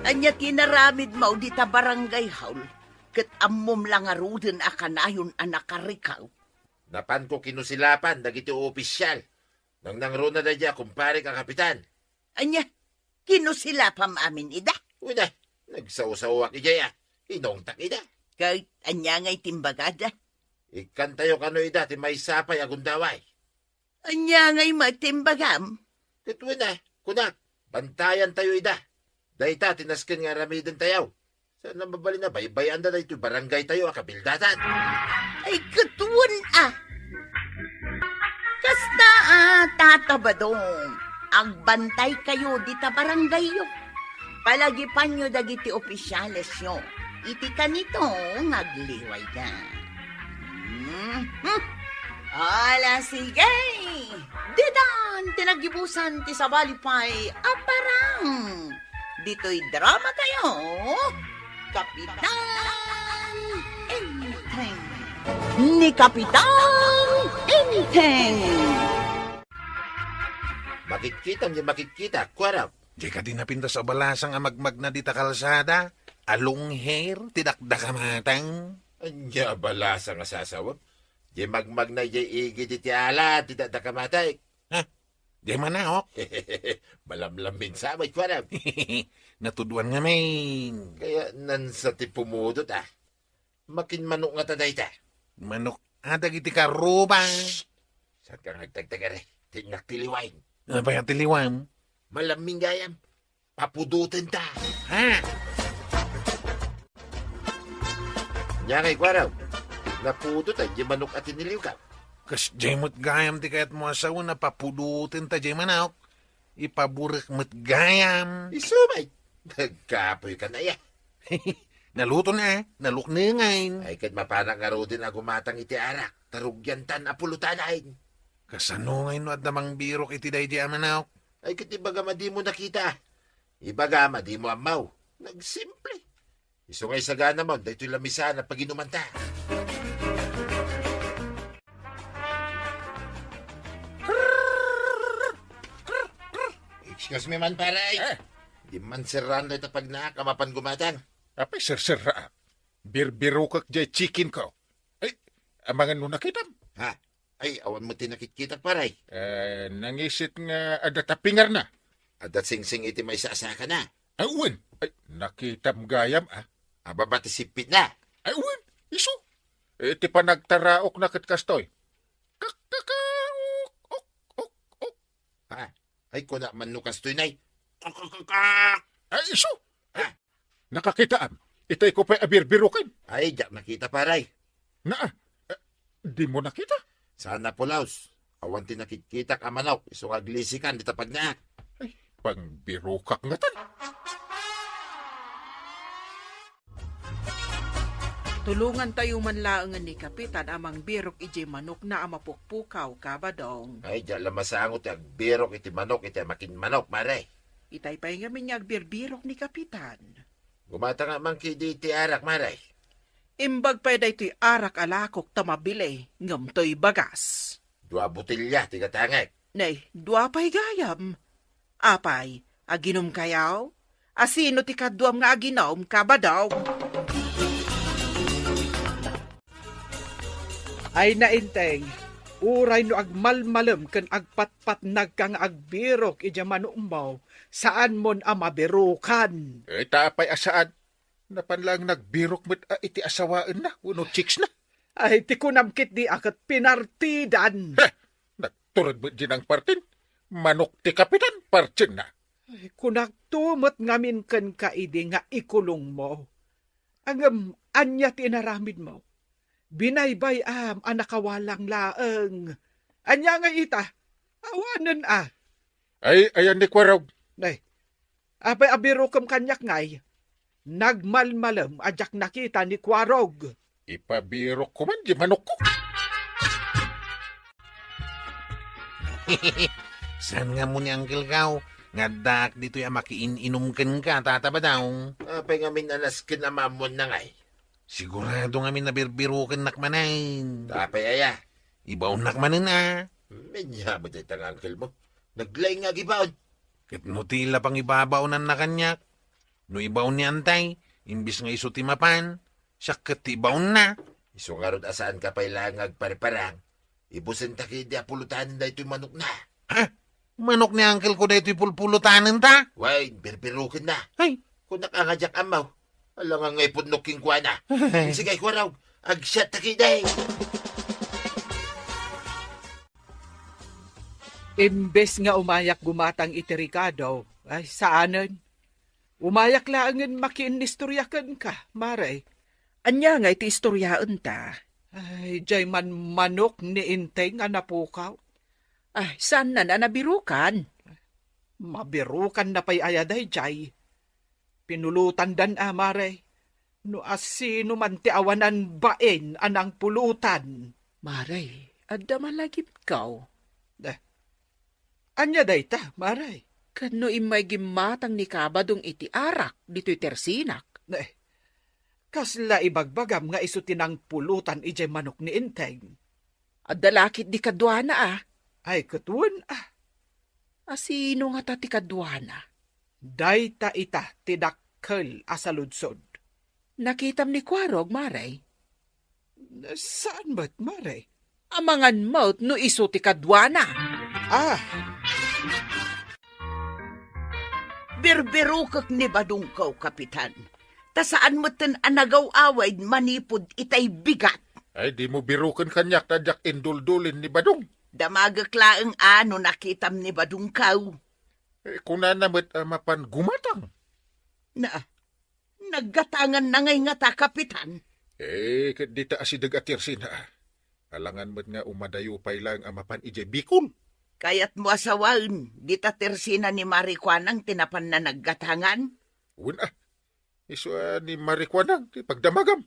Ania ti inaramidmo dita barangay hall, ket ammom la ngaruden a kanayon a nakarikaw? Napanko kinusilapan dagiti opisyal. Nangnangruna daydiay a kumparek a kapitan. Ania? Kinusilapam amin ida? Wen a, nagsawsawak idiay a inungtak ida. Ket ania ngay ti imbagada? Ikkantayo kano ida ti maysa pay a gundaway. Ania ngay met ti imbagam? Ket wen a, kunak, bantayantayo ida. Dayta ti nasken nga aramidentayo. Saan a mabalin a baybay-anda daytoy barangaytayo a kabildatan. Ay, ket wen a. Kasta a, Tata Badong, agbantaykayo dita barangayyo. Palagipanyo dagiti opisyalesyo iti kanito nga agliwayda. Mhm. Ala, sige! Ditan ti naggibusan ti sabali pay a parang ditoy dramatayo, Kapitan Enteng. Ni Kapitan Enteng. Makitkitam ni makitkita, kuarap. Diay kadi napintas a balasang a magmagna dita kalsada, a long hair ti dakdakamatang. Ania a balasang a sasawem? Diay magmagna diay igid iti ala ti dakdakamatek. Ha? Diay manaok? Malamlammin sa met, kuarem. Natudoan ngamin. Kayatnan sa ti pumudot, a. Makinmanok ngata dayta. Manok a dagiti karrubang. Shh! Saanka nga agtagtagari. Tinnak ti liwaem. Apay a ti liwaem? Malammin gayam. Papudotenta. Ha? Ania ngay, kuarem? Napudot a diay manok a tiniliwka. Kasdiay met gayam ti kayatmo a sawen a papudotenta diay manok. Ipaburek met gayam. Isu met. Nagkapoyka aya. Naluton a, naluknengen. Ay, ket mapanak ngaruden a gumatang iti arak, ta rugiantan a pulutan. Kasano ngay no adda mangbirok iti daydiay a manok? Ay, ket ibagam a dimo nakita. Ibagam a dimo ammo. Nagsimple. Isu nga isaganamon daytoy lamisaan a paginumanta. Excuse me man, pare. Ah. Di man serraan dayta pagnaak a mapan gumatang. Apay serserraak? Birbirokek diay chicken ko. Ay, amangan no nakitam. Ha? Ay, awan met ti nakitkitak, pare. Eh, nangisit nga adda tapingarna. Adda singsing iti maisasakana. Ay, wen. Ay, nakitam gayam, a. Ababa ti sippitna. Ay, wen. Isu. Eh, ti panagtaraokna ket kastoy. Kak, kak, kak, ok, ok, ok, ok. Ha? Ay, kuna man no kastoy, nay. Kak, kak, kak, kak. Ay, isu. Ha? Nakakitaam, itay ko pay a birbiroken. Ay, diak nakita, pare. Naa, eh, dimo nakita? Sana pulos. Awan ti nakitkitak a manok, isu nga aglisikan dita pagnaak. Ay, pangbirokak ngatan. Tulongantayo man laengen ni Kapitan a mangbirok idiay manokna a mapukpukaw, Kabadong. Ay, diak la masango ti agbirok iti manok iti makinmanok, mare. Itay pay ngamin nga agbirbirok ni Kapitan. Gumatang man kadi iti arak, mare. Imbag pay daytoy arak a lakok ta mabili, ngem toy bagas. Dua botelya ti gatangek. Nay, dua pay gayam. Apay, aginumkayo? Asino ti kaduam nga aginum, Kabadong? Ay, Nainteng, uray no agmalmalem ken agpatpatnagka nga agbirok idiay manokmo, saanmon a mabirokan. Eh, ta apay a saan? Napan laeng nagbirok met a iti asawaenna wenno chicksna. Ay, ti kunam ketdi a ket pinartidan. Heh! Nagtured met di nangpartin. Manok ti Kapitan, partienna. Ay, kunakto met ngamin kenka idi nga ikulongmo. Ngem ania ti inaramidmo? Binaybay-am a nakawalang laeng. Ania ngay ita? Awanen a. Ay, ayan ni Kuarog. Nay, apay a birokem kaniak ngay? Nagmalmalem a diak nakita ni Kuarog. Ipabirokko man di manokko. Saan nga mo ni Uncle Kao? Nga addaak ditoy a makiin-inom kenka, Tata Badong. Apay ngamin a nasken a maammuanna ngay? Sigurado ngamin a birbirokennak manen. Apay aya? Ibaonnak manen a. Ania met dayta nga uncle mo. Naglaing nga agibaon. Ket no ti ila pangibabaonanna kaniak, no ibaon ni Antay, imbes nga isu ti mapan, siak ket ti ibaonna. Isu ngarud a saanka pay laeng nga agpariparang, ibusenta ketdi a pulotanen daytoy manokna. Ha? Manok ni uncle ko daytoy pulpulotanenta? Wen, birbirokenna. Ay. Kunak a nga diak ammo. Alangan nga ipudnok kenkuana. Sige, Kuarog, agsiatta ketdi. Imbes nga umayak gumatang iti rekado, ay, saanen. Umayak laengen makiinnistorya kenka, Mare. Ania ngay ti istoryaenta? Ay, diay man manok ni Intay nga napukaw. Ay, saannan a nabirukan? Mabirukanna pay aya daydiay? Pinulotandan a, Mare. No asino man ti awanan bain a nangpulotan. Mare, adda malagipkaw. Eh, ania dayta, Mare? Ket no immay gimmatang ni Kabadong iti arak ditoy tersinak. Eh, kasla ibagbagam nga isu ti nangpulotan idiay manok ni Inteng? Adda la ketdi kaduana a. Ay, ket wen a. Asino ngata ti kaduana? Dayta ita ti dakkel a saludsod. Nakitam ni Kuarog, Mare? Saan met, Mare? Amangan met no isu ti kaduana. Ah! Birbirokek ni Badongko, Kapitan. Ta saan metten a nagaw-awid manipud itay bigat. Ay, dimo biroken kaniak ta diak induldulin ni Badong. Damagek laeng a no nakitam ni Badongko. Eh, kunana met a mapan gumatang. Na, naggatangan na ngay ngata, Kapitan. Eh, ket dita asideg a tersina. Alangan met nga umadayo pay laeng a mapan idiay Bicol. Kayatmo a sawaen, dita tersina ni Mare Kuanang ti napanna naggatangan? Wen a, isu a ni Mare Kuanang ti pagdamagam.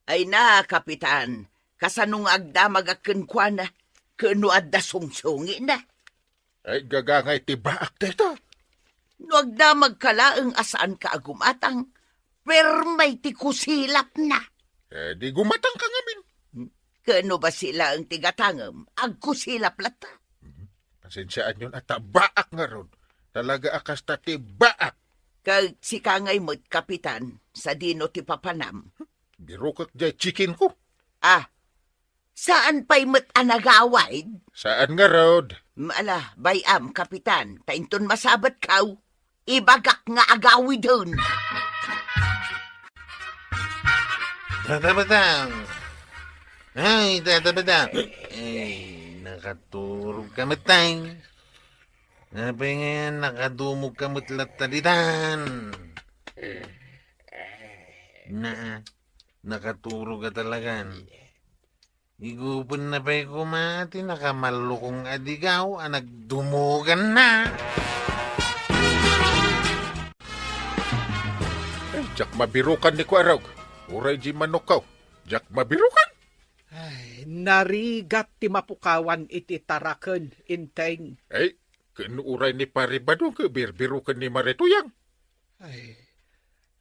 Ay na, Kapitan, kasano nga agdamagak kenkuana, ken no adda sungsungina? Ay, gagangay ti baak dayta. No agdamagka laeng a saanka a gumatang, permay ti kusilapna. Eh, di gumatangka ngamin. Ken no bassit laeng ti gatangem, agkusilap latta. Mhm. Pasensiaanyon a ta baak ngarud. Talaga a kasta ti baak. Ket sika ngay met, Kapitan, sadino ti papanam? Birokek diay chicken ko. Ah, saan pay met a nagawid? Saan ngarud? Ala, bay-am, Kapitan, ta inton masabetkaw, ibagak nga agawiden. Tata Badang! Ay, Tata Badang! Ay, nakaturog ka met, tay. Apay ngay a nakadumog ka met latta ditan? Na, nakaturog ka talagan. Igupenna pay koma ti nakamallukong a digaw a nagdumuganna. Ay, diak mabirukan ni Kuarog. Uray di manokko. Diak mabirukan. Ay, narigat ti mapukawan iti taraken, Inteng. Ay, ken uray ni Pari Badong ket birbiruken ni Mare Tuyang. Ay,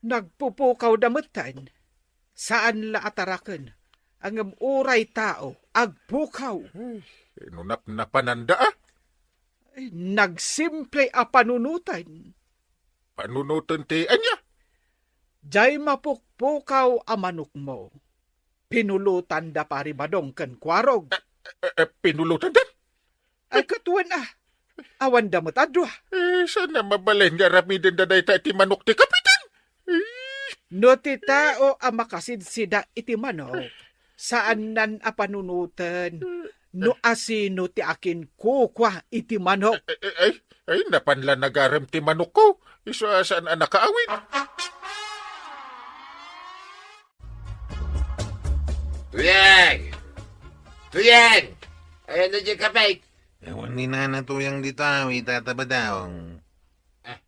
nagpupukaw da metten. Saan la a taraken, ngem uray tao, agpukaw. Ay, no napnapananda, a? Ay, nagsimple a panunoten. Panunoten ti ania? Diay mapukpukaw a manokmo. Pinulotan da Pari Badong ken Kuarog. Eh, eh, eh, pinulotan da? Ay, ket wen a. Awan da met a dua. Eh, saan a mabalin nga aramiden da dayta iti manok ti kapitan? Eh. No ti tao a makasidsida iti manok, saannan a panunoten no asino ti akinkukua iti manok. Eh, eh, ay, ay, napan la nagarem ti manokko. Isu a saan a nakaawid. Tuyeng! Tuyeng! Ayan na dyan, kapay. Awan ni Nana Tuyang dita, ita ta ba daw? Ah,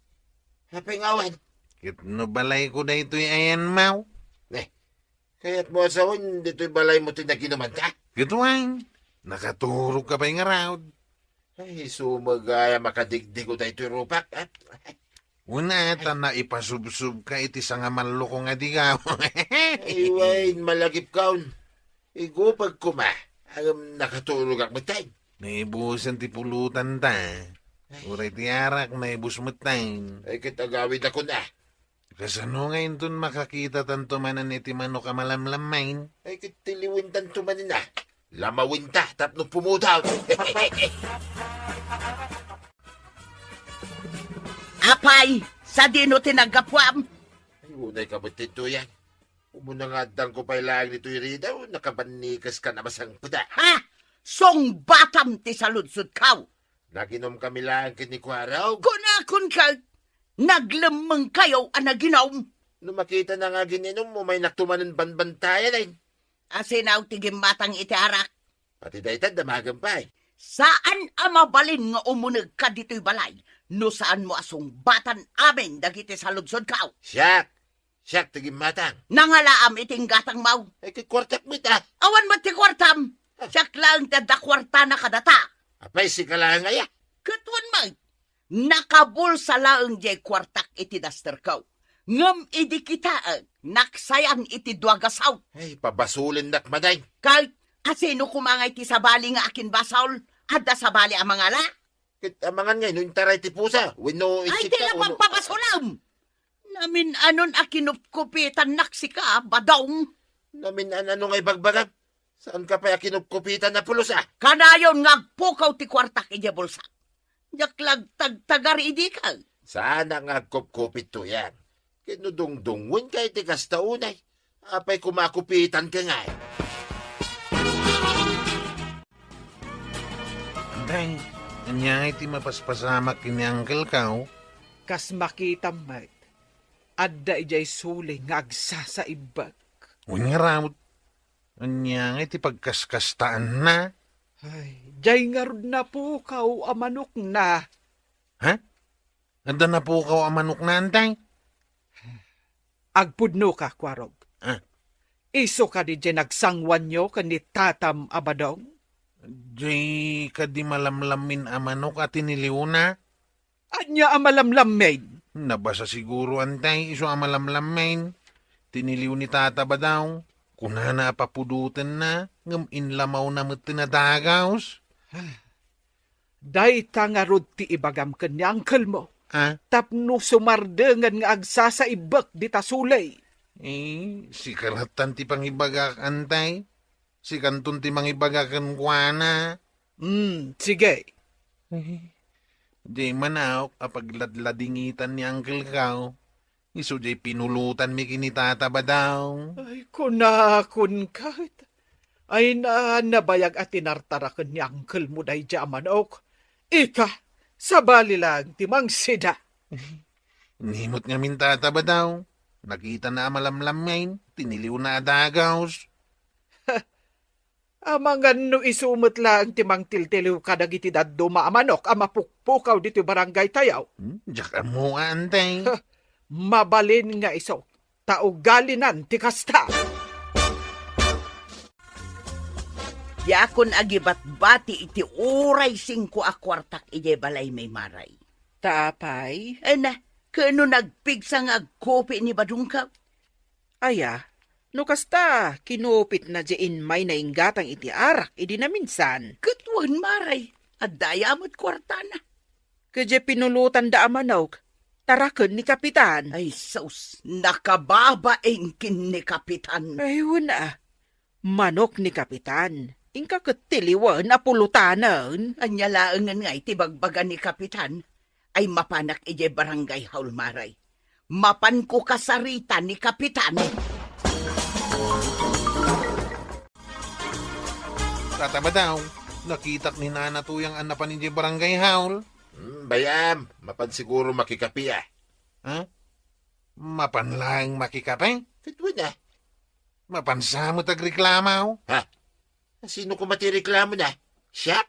apay nga awan? Ket no balayko daytoy ayan, maw? Ne, kayatmo a sawen, ditoy balaymo ti naginuman ta? Ket wen, nakaturog ka pay ngarud. Ay, sumagaya makadigdigo daytoy rupak, ah. Una, ta naipasubsob ka iti sangamallukong a digaw. Ay, wen, malagipkon. Igupag koma, ngem nakaturogak metten. Naibusen ti pulutan ta. Uray ti arak, naibus metten. Ay, ket agawidakon a. Kasano nga inton makakitatanto manen iti manok a malamlammain? Ay, ket tiliwentanto manen a. Lamawenta tapno pumudot. Apay, sadino ti naggapuam? Ay, unay ka met, Tuyang. Umuna nga addangko pay laeng ditoy ridaw, nakabannikes ka na masangpet a. Ha? Sungbatam ti saludsodko. Naginom kami laeng ken ni Kuarog. Kunakon ket, naglemmeng kayo a naginom. No makita na nga gin-inom mo, may naktumanen banbantayan, ay. Asinaw ti gimmatang iti arak. Pati dayta, damagem pay. Saan a mabalin nga umuneg ka ditoy balay no saanmo a sungbatan amin dagiti saludsodko. Siak, siak ti gimmatang. Nangalaam iti inggatangmo. Ay, ket kuartak met a. Awan met ti kuartam. Ah. Siak laeng ti adda kuartana kadata. Apay, sika laeng aya? Ket wen met. Nakabulsa laeng diay kuartak iti dasterko. Ngem idi kitaek, naksayan iti dua gasaw. Ay, pabasolennak manen. Ket asino koma nga iti sabali nga akinbasol? Adda sabali a mangala? Ket amangan ngay no intaray ti pusa, wenno Ay, isika, ti wenno napapabasolem! Namin-anon a kinupkupitannak sika, Badong. Namin-ano nga ibagbagam? Saanka pay a kinupkupitan a pulos, a? Kanayon nga agpukaw ti kuartak idiay bulsak. Diak la agtagtagar idi ka. Saanak nga agkupkupit, Tuyang. Ket no dungdungngoenka iti kasta unay, apay koma a kupitanka ngay? Antay, ania ngay ti mapaspasamak ken ni Uncle Kao? Kas makitam met, adda idiay suley nga agsasaibbek. Wen ngarud, ania ngay ti pagkaskastaanna? Ay, diay ngarud napukaw a manokna. Ha? Adda napukaw a manokna, Antay? Agpudnoka, Kuarog. Ah. Isu kadi diay nagsanguanyo ken ni tatam a Badong? Diay kadi malamlammin a manok a tiniliwna? Ania a malamlammin? Nabasa siguro, Antay, isu a malamlammin. Tiniliw ni Tata Badong. Kunana a papudotenna, ngem inlamawna met ti nadagaws. Dayta ngarud ti ibagam ken ni uncle mo. Ah? Tapno sumardengen nga agsasaibbek dita suley. Eh, sika lattan ti pangibagak, Antay. Sikanton ti mangibaga kenkuana. Hmm, sige. Eh, di manok a pagladladingitan ni Uncle Kao. Isu diay pinulutanmi ken ni Tata Badong. Ay, kunakon ket. Ay na, nabayag a tinartaraken ni uncle mo daydiay a manok. Ika, sabali lang ti mangsida. Ni met ngamin, Tata Badong. Nakitana a malamlammin, tiniliwna a dagaws. Amangan no isu met laeng ti mangtiltiliw kadagiti dadduma a manok a mapukpukaw ditoy barangay tayo. Hmm, diak ammo, Antay. Mabalin nga isu, ta ugalinan ti kasta. Diakon agibatbati iti uray singko a kuartak idiay balaymi, Maray. Ta apay? Ena, ket no nagpigsa nga agkupi ni Badongko? Aya, no kasta, kinupitna diay immay nainggatang iti arak idi naminsan. Ket wen, Maray, adda aya met kuartana. Ket diay pinulotanda a manok, taraken ni Kapitan. Ay sus, nakababain ken ni Kapitan. Ay, wen a. Manok ni Kapitan, inka ket tiliwen a pulotanen. Ania laengen nga iti bagbaga ni Kapitan? Ay mapanak idiay barangay hall, Maray. Mapanko kasarita ni Kapitan. Tata Badong, nakitak ni Nana Tuyang a napan idiay barangay hall. Hmm, bay-am, mapan siguro makikape, a. Ha? Mapan laeng makikape? Ket wen a. Mapan sa met agreklamo? Ha? Sino koma ti reklamona? Siak?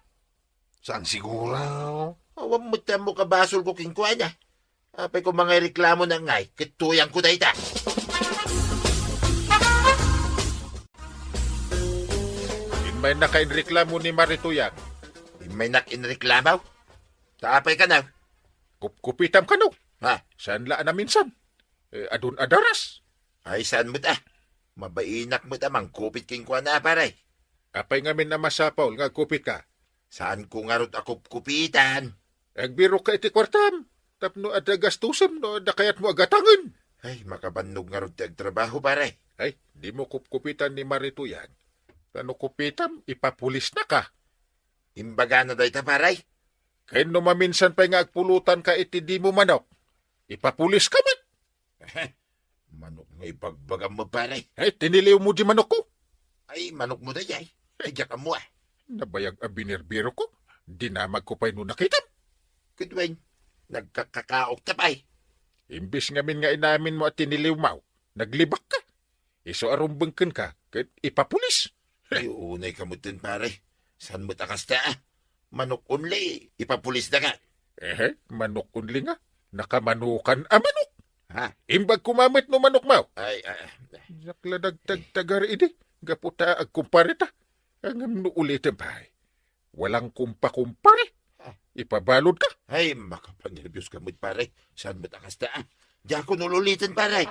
Saan siguro? Awan met ti ammok a basolko kenkuana. Apay koma nga ireklamo na ngay, ket tuyangko dayta. Immaynaka inreklamo ni Mari Tuyang. Immaynak inreklamo? Ta apay kano? Kupkupitam kano? Ha? Saan la a naminsan? Eh, adun adaras. Ay, saan met a? Mabainak met a mangkupit kenkuana, pare. Apay ngamin a masapul nga agkupitka? Saanko ngarud a kupkupitan. Agbirokka iti kuartam, tapno adda gastusem no adda kayatmo a gatangen. Ay, makabannog ngarud ti agtrabaho, pare. Ay, dimo kupkupitan ni Mari Tuyang. Ta no kupitam, ipapulisnaka. Imbagana dayta, pare? Ken no maminsan pay nga agpulotanka iti dimo manok, ipapuliska met. Manok nga ibagbagam, pare. Ay, tiniliwmo di manokko. Ay, manokmo dayay. Ay, diak ammo, a. Nabayag a binirbirokko, dinamagko pay no nakitam. Ket wen, nagkakakaokta pay. Imbes ngamin nga inaminmo a tiniliwmo, naglibakka. Isu a rumbeng kenka, ket ipapulis. Ay, unayka metten, pare. Saan met a kasta, a? Manok only, ipapulisdaka. Ehe, manok only nga. Nakamanukan a manok. Ha? Imbag koma met no manokmo. Ay, ay, ay. Diak la nagtagtagar idi, gapu ta agkumpareta. Ngem no ulitem pay, walang kumpakumpare. Ah. Ipabaludka. Ay, makapanerbios ka met, pare. Saan met a kasta, a? Diakon ululiten, pare.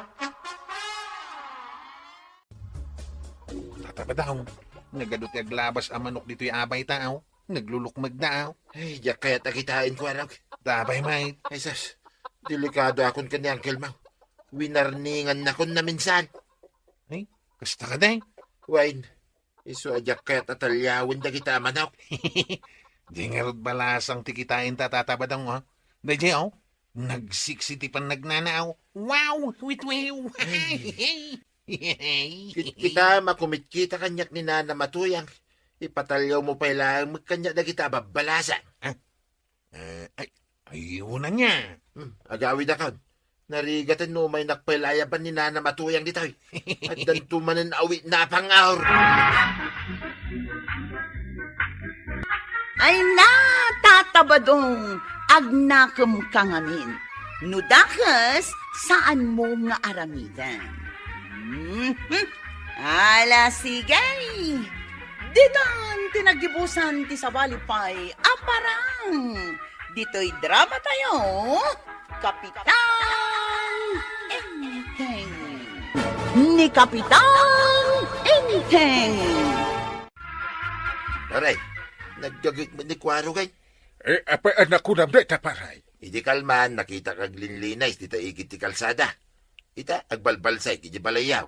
Tata Badong, nagadu ti aglabas a manok ditoy a bayta, a. Naglulukmagda, aw. Ay, diak kayat a kitaen, Kuarog. Dabay, mait. Ay, sus. Delikado akon ken ni Uncle Mau. Winarningannakon naminsan. Ay, kasta ka, day. Wen, isu a diak kayat a taliawen dagita a manok. Di ngarud balasang ti kitaen ta, Tata Badong, oh. Daydiay, oh. Nagsiksi ti pannagnana, aw. Wow! Witwiw! Ay. Kit-, kita, makumitkita kaniak ni Nana Matuyang. Ipataliawmo pay laeng met kaniak dagita a babbalasang. Ah? Eh, ay, ay, una niya. Hmm, agawidakon. Narigaten no umaynak pay la ayaban ni Nana Matuyang ditoy. Addanto manen awitna a pangaur. Ay na, Tata Badong, agnakem ka ngamin. No dakes, saanmo nga aramiden. Mhm. Ala, sige. Ditan ti naggibusan ti sabali pay a parang. Ditoy drama tayo, Kapitan Enteng. Ni Kapitan Enteng. Pare, naggaget met ni Kuarog, ay. Eh, apay a nakunam dayta, pare? Idi kalman, nakitak aglinlinay dita igid ti kalsada. Ita, agbalbalsay iti balayyaw.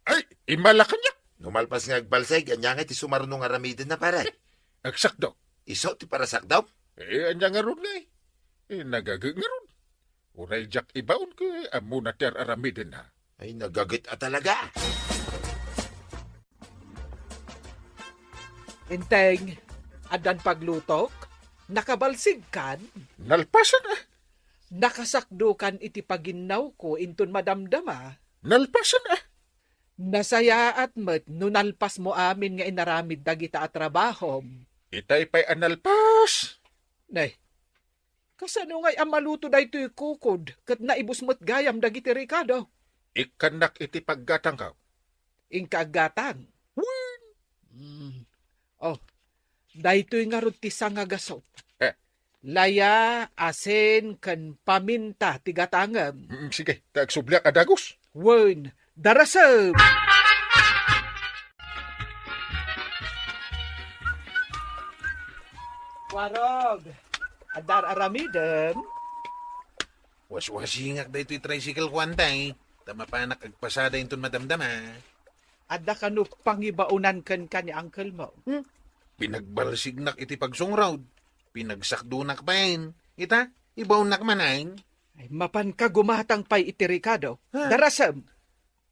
Ay, immala kaniak. No malpas nga agbalsay, ania nga ti sumarno nga aramidenna, pare? Agsakdo. Isu ti parasakdo? Eh, ania ngarud ngay? Eh, nagaget ngarud. Uray diak ibaon ket ammona ti ar-aramidenna. Ay, nagaget a talaga. Enteng, addan paglutok? Nakabalsigkan? Nalpasen, ah. Nakasakdokan iti paginnawko inton madamdama? Nalpasen, ah. Nasayaat met no nalpasmo amin nga inaramid dagita a trabahom. Itay pay a nalpas. Nay, kasano ngay a maluto daytoy kukod ket naibus met gayam dagiti rekado? Ikkannak iti paggatangko. Inka aggatang? Wen. Mm. Oh, daytoy ngarud ti sangagasut. Eh. Laya, asin, ken paminta ti gatangem. Mm, sige, ta agsubliak a dagus. Wen, darasem! Warog, adda ar-aramidem? Waswasingak daytoy tricycle ko, antay, ta mapanak agpasada inton madamdama. Adda kano pangibaonan kenka ni uncle mo? Hmm? Pinagbalsignak iti pagsungrod. Pinagsakdonak pay. Ita, ibaonnak manen. Ay, mapanka gumatang pay iti rekado. Ha? Darasem.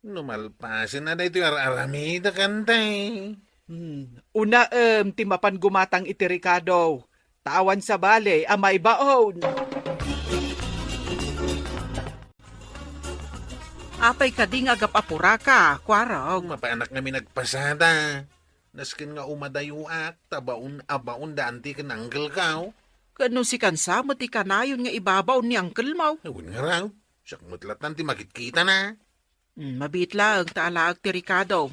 No malpasen a daytoy ar-aramidek, antay. Hmm. Unaem ti mapan gumatang iti rekado. Ta awan sabali a maibaon. Apay kadi nga agap-apuraka, Kuarog? Mapanak ngamin agpasada. Nasken nga umadayoak, ta baon a baon da anti ken uncle ko. Ket no sikan sa met ti kanayon nga ibabaon ni uncle mo? Wen ngarud, siak met latta ti makitkitana. Hmm, mabiit laeng ta alaek ti rekado.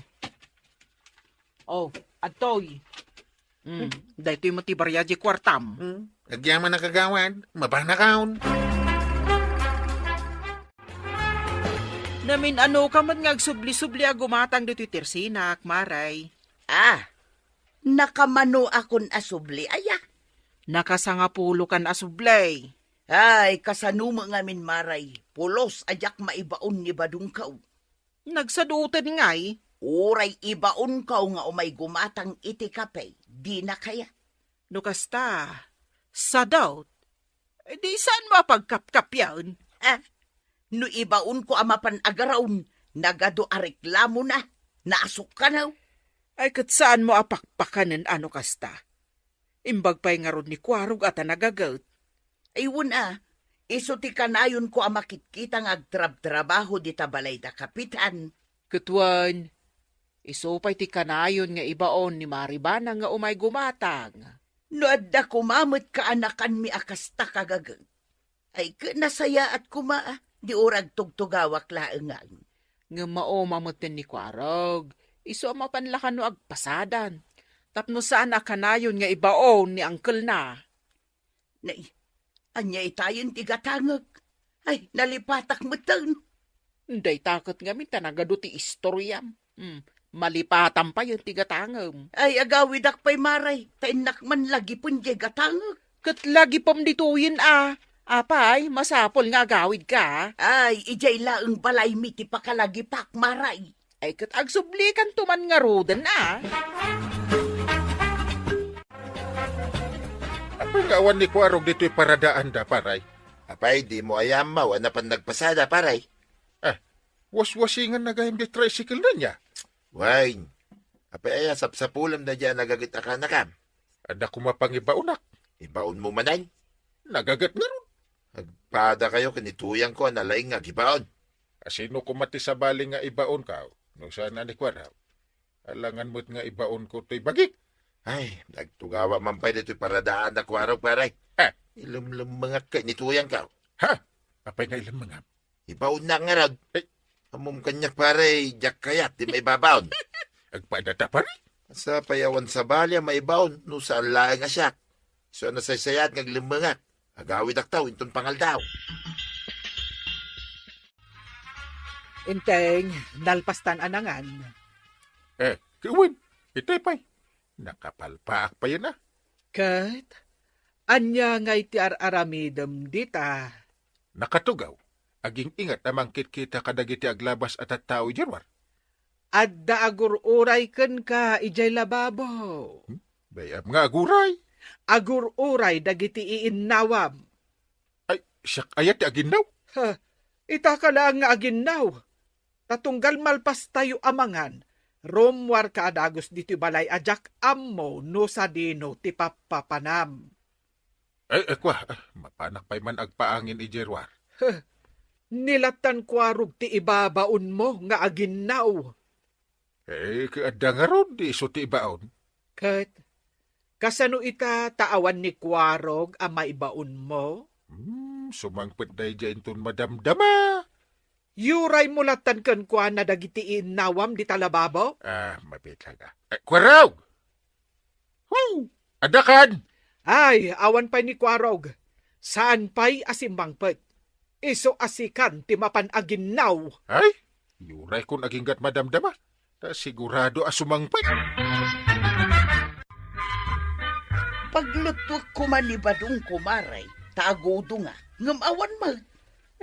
Oh, adtoy. Hmm, daytoy met ti bariag ti kuartam. Hmm, agyaman a kagawad, mapanakon. Namin-ano ka met nga agsubli-subli a gumatang ditoy tersinak, Maray? Ah, nakamanoakon a subli, aya? Nakasangapulokan a subli. Ay, kasano met ngamin, Maray? Pulos a diak maibaon ni badongko. Nagsadutan ngay? Uray ibaonko nga umay gumatang iti kape, dina kayat. No kasta, sadut, di saanmo a pagkapkapian? Ah, no ibaonko a mapan agaron, nagadu a reklamona, naasukkan. Ay, ket saanmo a pakpakanen a no kasta? Imbag pay ngarud ni Kuarog a ta nagaget. Ay, wen a, isu ti kanayonko a makitkita nga agtrabtrabaho dita balay da Kapitan. Ket wen, isu pay ti kanayon nga ibaon ni Maribana nga umay gumatang. No adda koma met kaanakanmi a kasta, kagaget. Ay, ket nasayaat koma, ah, di uray agtugtugawak laeng. Ngem mauma metten ni Kuarog, isu a mapan la kano agpasadan, tapno saan a kanayon nga ibaon ni uncle na. Nay, ania itayen ti gatangek? Ay, nalipatak metten. Dayta ket ngamin ta nagadu ti istoriam. Hmm. Malipatan payen ti gatangem. Ay, agawidak pay, Maray, ta innak man lagipen diay gatangek. Ket lagipem ditoyen a. Apay, masapul nga agawidka? Ay, idiay laeng balaymi ti pakalagipak, Maray. Ay, ket agsublikanto man ngaruden a. Apay nga awan ni Kuarog ditoy paradaanda, paray? Apay, dimo aya ammo a napan nagpasada, paray? Ah, waswasinganna gayam diay tricycle-na nia. Wen, apay aya sapsapulem daydiay a nagaget a kaanakam? Adda koma pangibaonak. Ibaonmo manen? Nagaget ngarud. Agpadakayo ken ni tuyangko a nalaing nga agibaon. Asino koma ti sabali nga ibaonko no saan a ni Kuarog? Alangan met nga ibaonko toy bagik. Ay, nagtugawa man pay ditoy paradaanda, Kuarog, paray. Ah. Ilemlemmengak ken ni tuyangko. Ha? Apay nga ilemmengam? Ibaonnak ngarud. Ay. Ammom kaniak, paray, diak kayat ti maibabaon. Agpadata, paray? Sapay awan sabali a maibaon no saan laeng a siak. Isu a nasaysayaat nga aglemmengak. Agawidakto inton pangaldaw. Enteng, nalpastan a nangan. Eh, ket wen, itay pay. Nakapalpaak payen a. Ket, ania ngay ti ar-aramidem dita? Nakatugaw, aging-ingat a mangkitkita kadagiti aglabas a tattao idiay ruar. Adda agur-uray kenka idiay lababo. Hmm? Bay-am nga aguray. Agur-uray dagiti iinnawam. Ay, siak aya ti aginnaw? Ha, itaka laeng nga aginnaw. Ta tunggal malpastayo a mangan, rummuarka a dagus ditoy balay a diak ammo no sadino ti pappapanam. Ay, ay, kua, ah, mapanak pay man agpaangin idiay ruar. Huh, ni lattan Kuarog ti ibabaonmo nga aginnaw. Eh, ket adda ngarud, di isu ti ibaon. Ket, kasano ita ta awan ni Kuarog a maibaonmo? Hmm, sumangpet daydiay inton madamdama. Yuraymo lattan kenkuana dagiti iinnawam dita lababo? Ah, mabiit laeng a. Eh, Kuarog! Hu! Adda kan? Ay, awan pay ni Kuarog. Saan pay a simmangpet. Isu a sikan ti mapan aginnaw. Ay, yuraykon aginggat madamdama. Ta sigurado a sumangpet. Pagluttuek koma ni Badong, kumare, ta agudonga. Ngem awan met.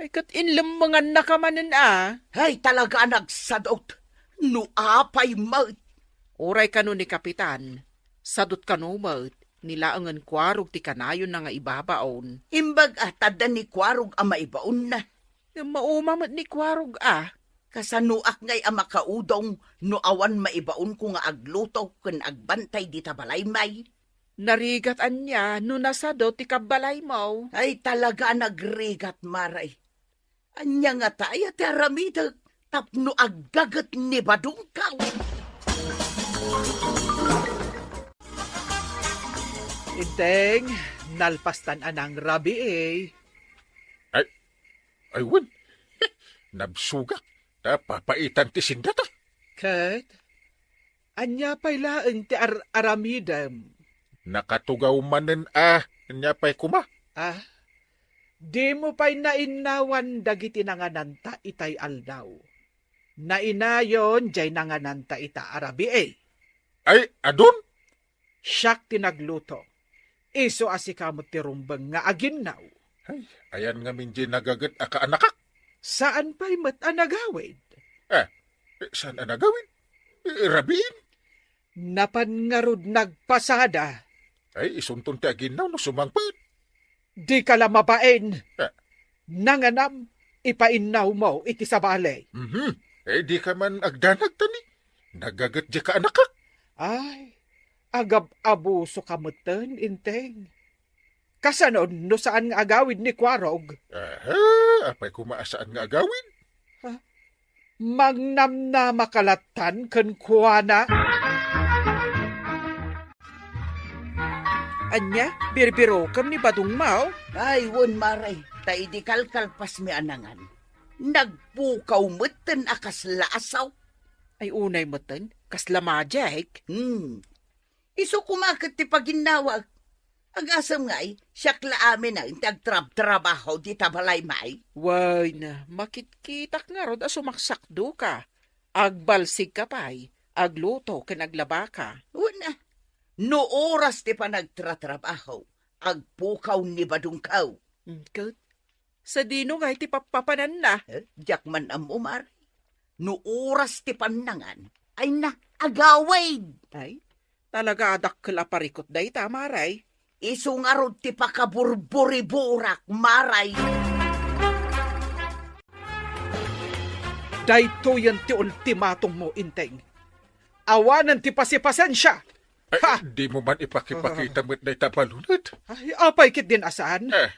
Ay, ket inlemmengannaka manen a. Ay, talaga a nagsadut. No apay met. Uray kano ni Kapitan, sadut kano met, ni laengen Kuarog ti kanayonna nga ibabaon. Imbag a, ta adda ni Kuarog a maibaonna. Ngem mauma met ni Kuarog a. Kasanoak ngay a makaudong no awan maibaonko nga agluto ken agbantay dita balaymi? Narigat ania no nasado ti kabbalaymo? Ay, talaga a nagrigat, mare. Ania ngata aya ti aramidek tapno aggaget ni Badongko? Enteng, nalpastan a nangrabii. Ay, ay, wen. Nabsogak. Ta papaitan ti sindata. Ket, ania pay laeng ti ar-aramidem? Nakatugaw manen a, ania pay koma? Ah, dimo pay nainnawan dagiti nangananta itay aldaw. Nainayon diay nangananta ita a rabii. Ay, adun? Siak ti nagluto. Isu a sika met ti rumbeng nga aginnaw. Ay, ayan ngamin diay nagaget a kaanakak? Saan pay met a nagawid? Eh, eh, saan a nagawid? Eh, rabiin? Napan ngarud nagpasada. Ay, isunton ti aginnaw no sumangpet. Dika la mabain. Eh. Nanganam, ipainnawmo iti sabali. Mhm. Eh, dika man agdanag, ta ni nagaget diay kaanakak. Ay, agab-abusoka metten, Enteng. Kasano no saan nga agawid ni Kuarog? Aha, apay koma a saan nga agawid? Ha? Mangnamnamaka lattan kenkuana? Ania, birbirokem ni Badongmo? Ay, wen, mare, ta idi kalkalpasmi a nangan, nagpukaw metten a kasla asaw. Ay, unay metten, kasla magic? Hmm. Isu koma ket ti paginnawak. Agasem ngay, siak la amin a ti agtrabtrabaho dita balaymi. Wen, makitkitak ngarud a sumaksakdoka. Agbalsigka pay, agluto ken aglabaka. Wen, no oras ti panagtratrabaho, agpukaw ni badongko. Mm, ket sadino ngay ti pappapananna? Eh, diak man ammo, Mare. No oras ti pannangan, ay na, agawid. Ay, talaga a dakkel a parikut dayta, Mare. Isu ngarud ti pakaburburiburak, Mare. Daytoyen ti ultimatummo, Inteng. Awanen ti pasipasensia. Ay, ha! Dimo man ipakipakita met dayta balunet. Ay, apay ketdin a saan? Eh.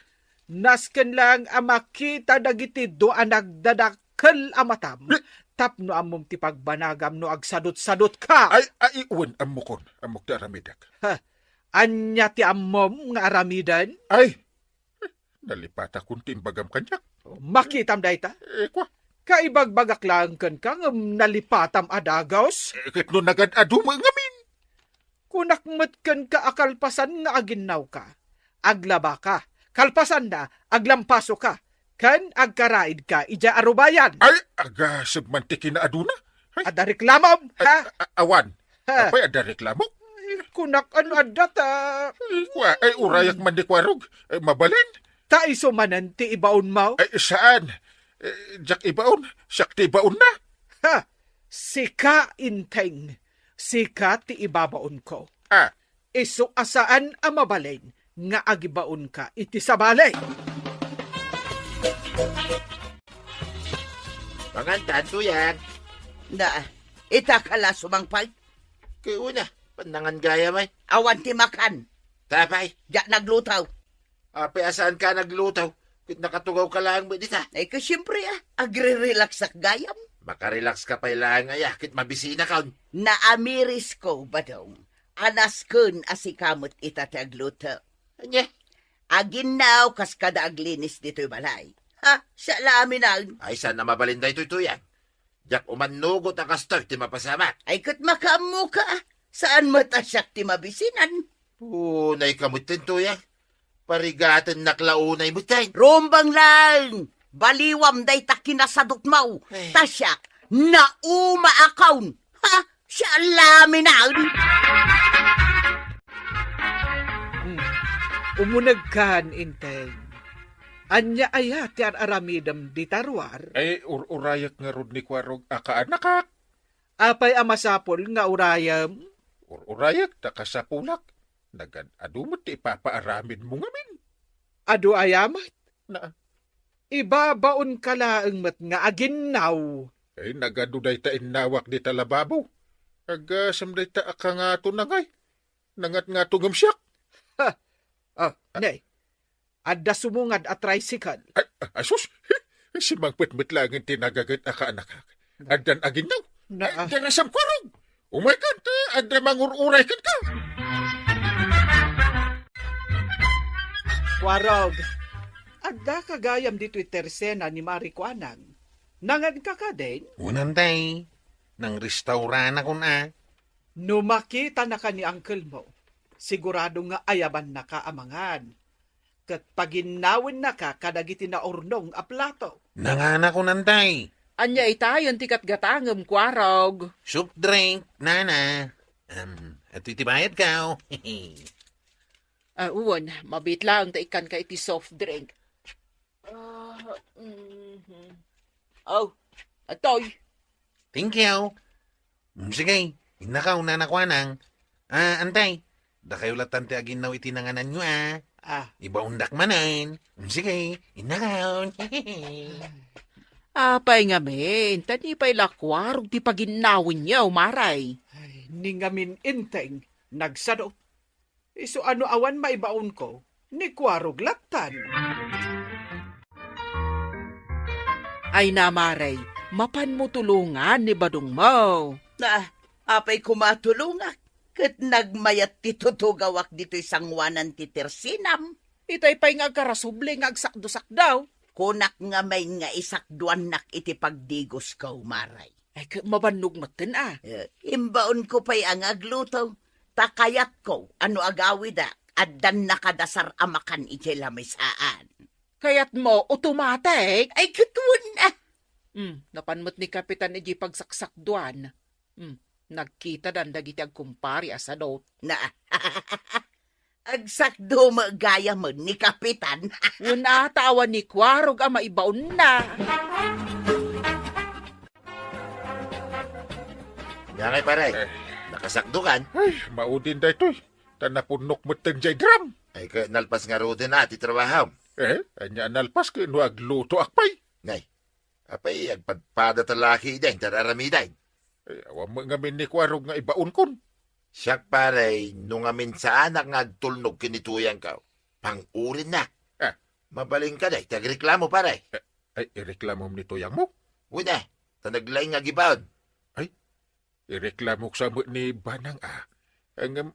Nasken laeng a makita dagiti dua a nagdadakkel a matam. Eh. Tapno ammom ti pagbanagam no agsadutsadutka. Ay, ay, wen, ammokon. Ammok ti aramidek. Ha? Ania ti ammom nga aramiden? Ay, nalipatakon ti imbagam kaniak. Makitam dayta? Eh, kua. Kaibagbagak laeng kenka ngem nalipatam a dagus? Eh, ket no nagad-adu met ngamin? Kunak met kenka a kalpasan nga aginnawka, aglabaka, kalpasanna, aglampasoka, ken agkaraidka idiay arubayan. Ay, agasem man ti kinaaduna. Ay. Adda reklamom, ay, ha? A-, a-, awan. Ha? Apay, adda reklamok? Ay, kunak, ano adda ta? Ay, kua, ay, urayak man ni Kuarog. Ay, mabalin. Ta isu manen ti ibaonmo? Ay, saan? Eh, diak ibaon. Siak ti ibaonna. Ha? Sika, Inteng. Sika ti ibabaonko. Ah. Isu a saan a mabalin nga agibaonka iti sabali. Mangan tanto yan. Na, ita ka la sumangpay? Kay una, pannangan gayam ay. Awan ti makan. Tapay? Diak nagluto. Apay a saanka nagluto? Ket nakatugawka laeng met dita. Ay, ket siempre, ah, agre-relaxak gayam. Makarelaxka pay laeng aya, ket mabisinakon. Naamirisko, Badong. A nasken a sika met ita ti agluto. Ania? Aginnaw kas kada aglinis ditoy balay. Ha? Siak la amin. Ay, saan a mabalin daytoy, Tuyang? Diak umannugot a kastoy ti mapasamak. Ay, ket makaammoka, ah. Saan met a siak ti mabisinan? Unay ka metten, Tuyang. Parigatennak la unay metten. Rumbeng laeng! Baliwam dayta kinasadutmo. Ay. Ta siak, nauma akon. Ha? Siak la amin. Hmm. Umunegkan, Inteng. Ania aya ti ar-aramidem dita ruar? Ay, ur-urayak ngarud ni Kuarog a kaanakak. Apay a masapul nga urayem? Ur-urayak ta kasapulak. Nagad-adu met ti ipapaaramidmo ngamin. Adu aya met? Na. Ibabaonka laeng met nga aginnaw. Ay, nagadu dayta innawak dita lababo. Agasem dayta a kangato na ngay. Nangatngato ngem siak. Ha! Ah, ne. Adda sumungad a tricycle. Ay, ay, sus! Simangpet met laeng ti nagaget a kaanakak. Addan aginnaw. Na, ah. Adda na sam Kuarog. Umaykan ta adda mangur-uray kenka. Kuarog, adda ka gayam ditoy tersena ni Mari Kuanang. Nanganka kadin? Wen, Inteng. Nangrestauranakon a. No makitanaka ni uncle mo, sigurado nga ayabannaka a mangan. Ket paginnawennaka kadagiti naurnong a plato. Nanganakon, Inteng. Ania itayen ti gatgatangem, Kuarog? Soft drink, nana. Em, iti ti bayadko. Ah, wen, mabiit laeng ta ikkanka iti soft drink. Ah, mhm. Oh, atoy. Thank you. Mm, sige, innakaw, Nana Kuanang. Ah, Inteng, dakayo latta ti aginnaw iti nangananyo, a. Ah. Ibaondak manen. Mm, sige, innakaw. Apay ngamin, ta ni pay la Kuarog ti paginnawenyo, Mari. Ay, ni ngamin, Inteng, nagsadut. Isu a no awan maibaonko, ni Kuarog lattan. Ay na, Mari, mapanmo tulongan ni badongmo. Ah, apay koma a tulongak? Ket nagmayat ti tutugawak ditoy sangoanan ti tersenam. Itay pay nga agkarasubli nga agsakdosakdo. Kunak ngamin nga isakduannak iti pagdigosko, Mari. Ay, ket mabannog metten, a. Eh, imbaonko pay a nga agluto. Ta kayatko a no agawidak, addan nakadasar a makan idiay lamisaan. Kayatmo, automatic? Ay, ket wen, a. Hmm, napan met ni Kapitan idiay pagsaksakduan. Hmm, Nagkitadan dagiti agkumpare a sadot. Na, agsakdo met gayamen ni Kapitan. Wen a, ta awan ni Kuarog a maibaonna. Ania ngay, pare? Eh. Nakasakdokan? Ay, maudin daytoy. Ta napunnok metten jay drum. Ay, ket nalpas ngaruden a ti trabahom. Eh, ania nalpas ket no aglutoak pay? Nay, apay, agpadpada ta laki idiay, ta aramiden. Eh, awan met ngamin ni Kuarog nga ibaonkon. Siak, pare, no ngamin saanak nga agtulnog ken ni Tuyangko, pang-urinnak. Ah. Mabalin ka, day, ti agreklamo, pare. Eh, ay, ireklamom ni Tuyangmo? Wen a, ta naglaing nga agibaon. Ay, ireklamok sa met ni Banang a. Ngem,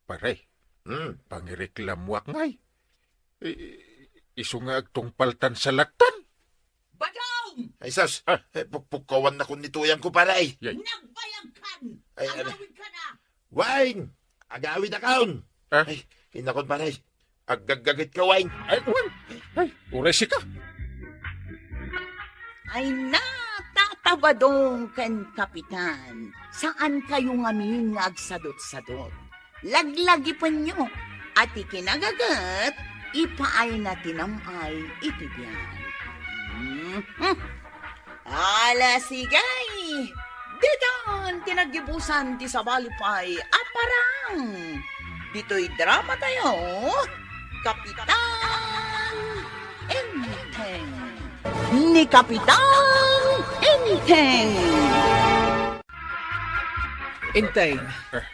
pare, Hmm. Pangireklamoak ngay. I-, i-, isu nga agtungpaltan sa lattan. Badong! Ay, sus! Ah. Eh, pukpukawannakon ni Tuyangko, pare. Yay. Nagbayagkan! Ay, ano? Agawidka na! Wine! Agawidakon! Ah? Ay, inakon, pare. Aggaggagitka, Wine. Ay, wen! Ay, uray sika! Ay, na, Tata Badong ken Kapitan, saan kayo ngamin nga agsadot-sadot. Laglagipenyo, a ti kinagaget, ipaayna ti nam-ay iti biag. Mhm. Ala, sige! Ditan ti naggibusan ti sabali pay a parang. Ditoy drama tayo, Kapitan Enteng. Ni Kapitan Enteng. Enteng, eh,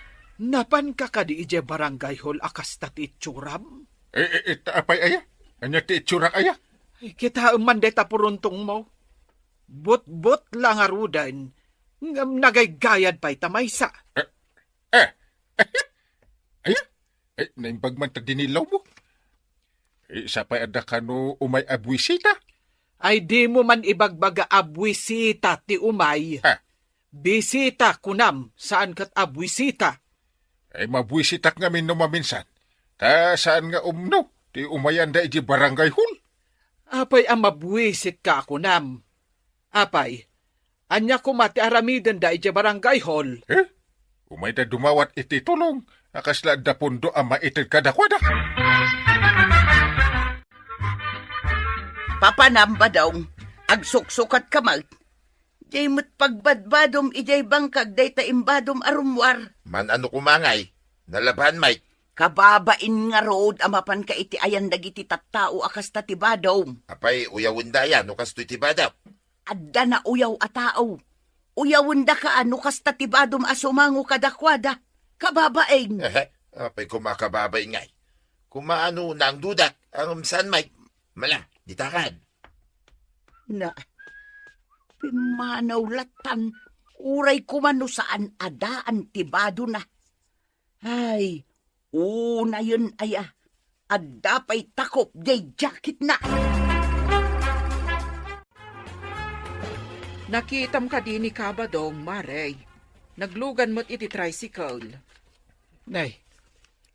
napanka kadi idiay barangay hall a kasta ti itsuram? Eh, eh, eh, ta apay aya? Ania ti itsurak aya? Ay, kitaem man dayta puruntongmo. Butbutla ngaruden, ngem nagaygayad pay ta maysa. Eh, eh, ay, eh, naimbag man ta dinillawmo. Eh, sapay adda kano umay a buisita? Ay, dimo man ibagbaga a buisita ti umay. Ah. Bisita, kunam, saan ket a buisita. Ay, mabuisitak ngamin no maminsan. Ta saan nga umno ti umayanda iti barangay hall? Apay a mabuisitka a kunam? Apay, ania koma ti aramidenda iti barangay hall? Eh? Umayda dumawat iti tulong a kasla adda pondo a maited kadakuada. Papanam, Badong, agsuksukatka met. Diay met pagbadbadom idiay bangkag dayta imbadom a rummuar. Man-ano koma ngay? Nalaban, Mike. Kababain ngarud a mapanka iti ayan dagiti tattao a kasta ti badom. Apay, uyawenda aya no kastoy ti badom? Adda nauyaw a tao. Uyawendaka a no kasta ti badom a sumango kadakuada. Kababain. Ehe, apay koma kababain ngay? Koma no naangdudak, ngem saan, Mike? Mala, ditakad. Na, pimmanaw lattan, uray koma no saan a daan ti badona. Ay, unayen aya, adda pay takop diay jacketna. Nakitam kadi ni Kabadong, Mare. Naglugan met iti tricycle. Nay,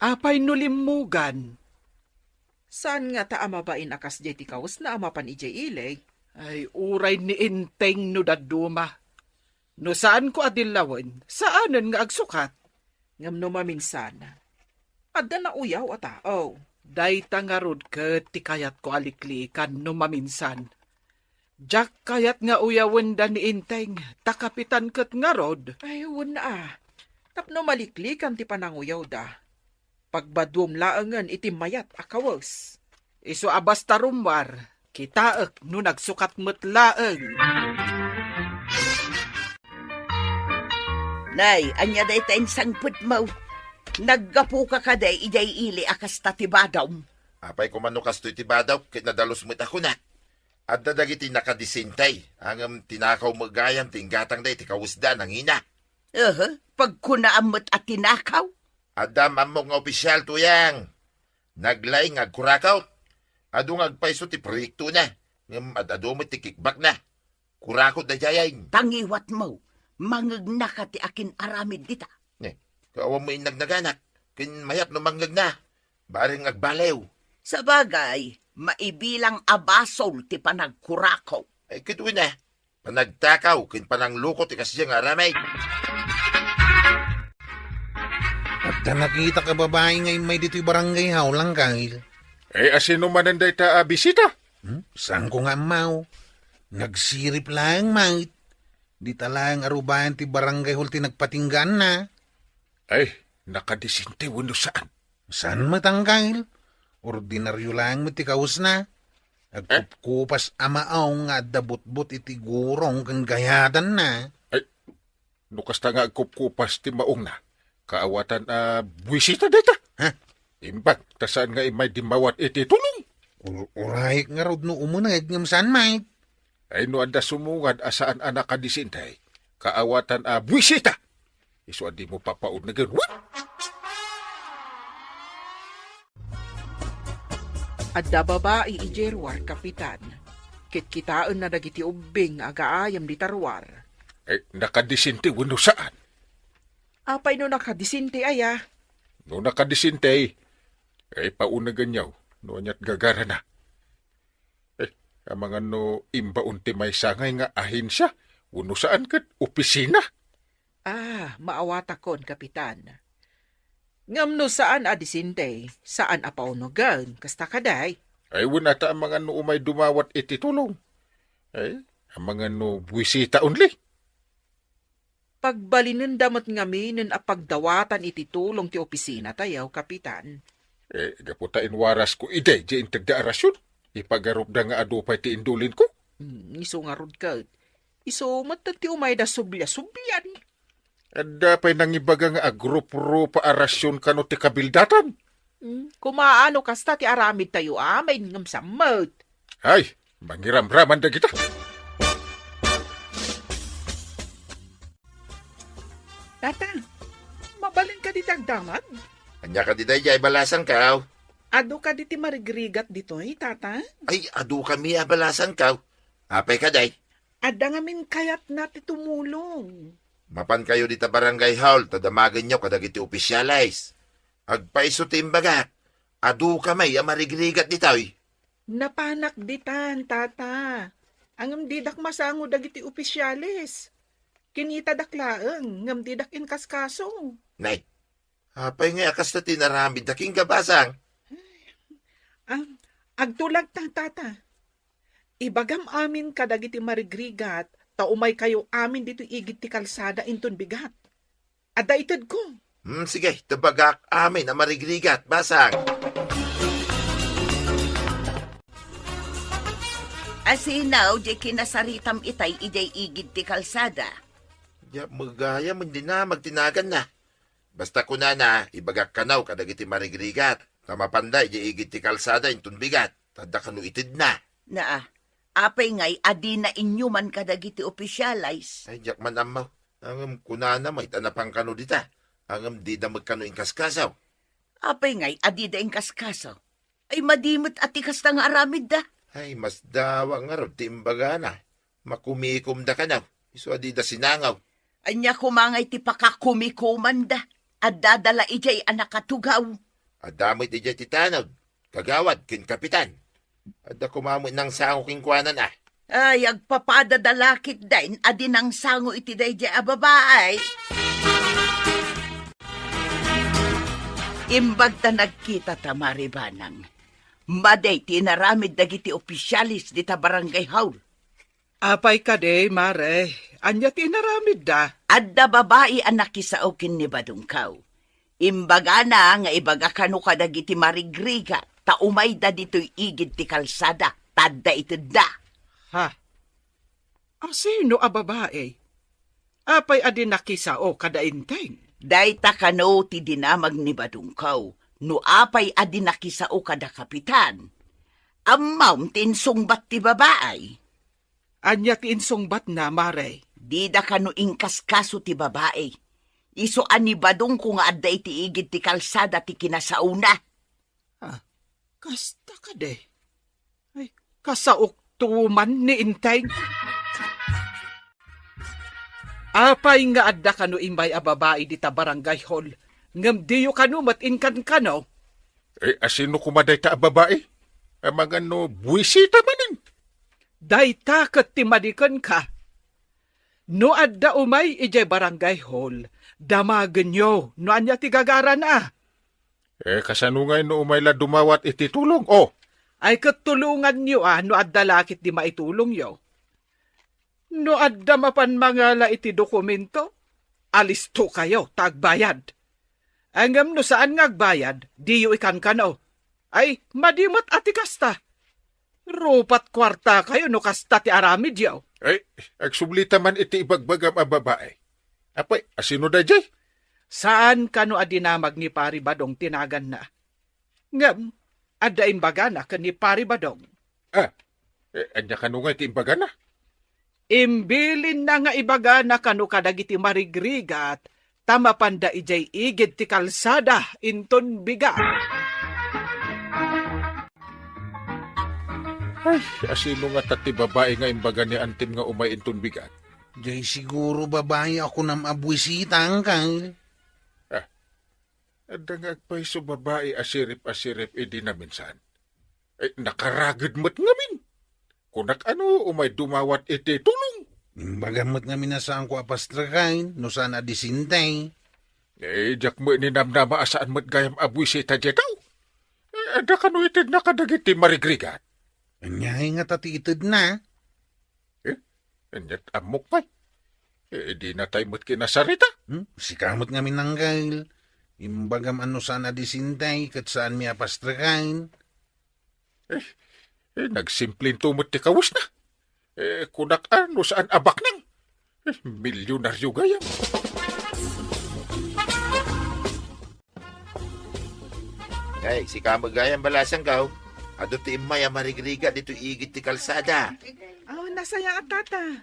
apay no limmugan? Saan ngata a mabain a kasdiay ti kawesna a mapan idiay ili? Ay, uray ni Enteng no dadduma. No saanko a dillawen, saanen nga agsukat. Ngem no maminsan, adda nauyaw a tao. Dayta ngarud ket ti kayatko a likliikan no maminsan. Diak kayat nga uyawenda ni Enteng, ta kapitan ket ngarud. Ay, wen a. Tapno maliklikan ti pananguyawda, pagbaduom laengen iti mayat a kawes. Isu a basta rummuar, kitaek no nagsukat met laeng. Nay, ania dayta insangpetmo? Naggapuka kadi idiay ili a kasta ti badom? Apay koma no kastoy ti badom, ket nadalus met a kunak. Adda dagiti nakadisintay, ngem tinakaw met gayam ti inggatangda iti kawesda a nangina. Ehe, pagkunaam met a tinakaw? Adda am-ammok nga opisial, Tuyang. Naglaing nga agkurakot. Adu nga agpayso ti proyektona, ngem ad-adu met ti kickbackna. Kurakot daydiay. Pangiwatmo, mangegnaka ti akin-aramid dita. Ne, awan mo innagnaganak, ken mayat no mangngegna. Bareng agbaliw. Sabagay, maibilang a basol ti panagkurako. Ay, ket wen a, panagtakaw ken panangluko ti kasdiay nga aramid. Ta nakitak a babai nga immay ditoy barangay hall, Angkel. Eh, asino manen dayta a bisita? Hmm? Saanko nga ammaw? Nagsirip laeng met. Dita laeng a rubayan ti barangay hall ti nagpatinggaanna. Ay, nakadisente wenno saan? Saan met, Angkel? Ordinaryo laeng met ti kawesna. Agkupkupas a maong nga adda butbot iti gurong ken gayatanna. Ay, no kasta nga agkupkupas ti maongna, kaawatan a buisita dayta. Ha? Imbag ta saan nga immay dimmawat iti tulong. Ur-, urayek ngarud no umuneg ngem saan met. Ay, no adda sumungad a saan a nakadisente, kaawatan a buisita. Isu a dimo papaunegen. What? Adda babai idiay ruar, Kapitan. Kitkitaenna dagiti ubbing nga agaayam dita ruar. Eh, nakadisente wenno saan? Apay no nakadisente aya? No nakadisente, eh, paunegenyo no ania't gagarana. Eh, amangan no imbaon ti maysangay nga ahensia, wenno saan ket opisina? Ah, maawatakon, Kapitan. Ngem no saan a disente, saan a paunegen, kasta kadi? Ay, wen ata amangan no umay dumawat iti tulong. Ay, amangan no buisita only. Pagbalinenda met ngamin a pagdawatan iti tulong ti opisina tayo, Kapitan. Eh, gapu ta inwarasko idi, di integda a rason. Ipagarupda nga adu pay ti indulinko. Hmm, isu ngarud ket. Isu met ti umayda sublia-sublian. Adda pay nangibaga nga agrup-rupa a rasion kano ti kabildatan. Hmm, kumaano kasta ti aramid tayo amin ngem sammet. Ay, mangiramraman dagita. Tata, mabalin ka dita agdamag? Ania kadi daydiay balasangkaw? Adu kadi ti marigrigat ditoy, Tata? Ay, adu kami a balasangkaw. Apay kadi? Adda ngamin kayatna ti tumulong. Mapan kayo dita barangay hall, ta damagenyo kadagiti opisyales. Agpayso ti imbagak, adu kami a marigrigat ditoy. Napanak ditan, Tata. Ngem didak masango dagiti opisyales. Kinitadak laeng, ngem didak inkaskaso. Nay, apay nga a kasta ti inaramidda kenka, basang? Ah, agtulagta, Tata. Ibagam amin kadagiti marigrigat, ta umay kayo amin ditoy igid ti kalsada inton bigat. Adda itedko. Hmm, sige, ta ibagak amin a marigrigat, basang. Asino diay kinasaritam itay idiay igid ti kalsada? Diak met gayam dinamag ti naganna. Basta kunana, ibagak kano kadagiti marigrigat, ta mapanda idiay igid ti kalsada inton bigat, ta adda kano itedna. Naa, apay ngay a dina inyuman kadagiti opisyales? Ay, diak man ammo. Ngem kunana met a napan kano dita. Ngem dida met kano inkaskaso. Apay ngay a dida inkaskaso? Ay, madi met a ti kasta nga aramidda. Ay, masdawa ngarud ti imbagana. Makumikomda kano, isu a dida sinango. Ania koma ngay ti pakakumikomanda? Addada la idiay a nakatugaw. Adda met idiay ti tanod, kagawad ken kapitan. Adda koma met nangsango kenkuana a. Ay, agpapadada la ketdin a di nangsango iti daydiay a babai. Imbag ta nagkitata, Mare Banang. Madi ti inaramid dagiti opisyales dita barangay hall. Apay kadi, Mare? Ania ti inaramidda? Adda babai a nakisao ken ni Badongkaw. Imbagana nga ibaga kano kadagiti marigrigat ta umayda ditoy igid ti kalsada, ta adda itedda. Ha? Asino a babai? Apay a di nakisao kada Enteng? Dayta kano ti dinamag ni Badongkaw, no apay a di nakisao kada kapitan. Ammom ti insungbat ti babai. Ania ti insungbatna, Mare? Dida kano inkaskaso ti babai. Isu a ni Badongko nga adda iti igid ti kalsada ti kinasaona. Ah, kasta kadi? Ay, kasaokto man ni Enteng. Apay nga adda kano immay a babai dita barangay hall, ngem diyo kano met inkankano? Eh, asino koma dayta a babai? Amangan no buisita manen. Dayta ket ti madi kenka. No adda umay idiay barangay hall, Damagenyo no ania ti gagarana. Eh, kasano ngay no umay la dumawat iti tulong? Oh! Ay ket tulonganyo a no adda la ketdi maitulongyo. No adda mapan mangala iti dokumento, alistokayo ta agbayad. Ngem no saan nga agbayad, diyo ikankano. Ay, madi met a ti kasta. Rupat kuartakayo no kasta ti aramidyo. Ay, agsublita man iti ibagbagam a babae. Apay, asino daydiay? Saan kano a dinamag ni Pari Badong ti naganna. Ngem, adda imbagana ken ni Pari Badong. Ah, eh, ania kano nga iti imbagana? Imbilinna nga ibagana kano kadagiti marigrigat ta mapanda idiay igid ti kalsada inton bigat. Ay, asino nga ta ti babae nga imbaga ni Antim nga umay inton bigat? Jay siguro babae a kunam a buisita, Angkal. Ah, adda nga agpayso babae a sirip a sirip idi naminsan. Eh, nakaraged met ngamin. Kunak ano, umay dumawat iti tulong. Imbagam met ngamin a saanko a pastreken, no saan a disinte. Eh, diak met ninamnama a saan met gayam a buisita diay tao. Eh, adda kano itedna kadagiti marigrigat? Aniay nga ta ti itedna? Eh, aniat ammok pay. Eh, di na tayo met kinasarita. Hmm? Sika met ngamin, Angkal. Imbagam a no saan a disinte, ket saanmi a pastreken. Eh, eh, nagsimplento met ti kawesna. Eh, kunak a no saan a baknang. Eh, milyonaryo gayam. Ay, sika met gayam balasangkaw. Adu ti immay a marigrigat ditoy igid ti kalsada. Oh, nasayaat, tata.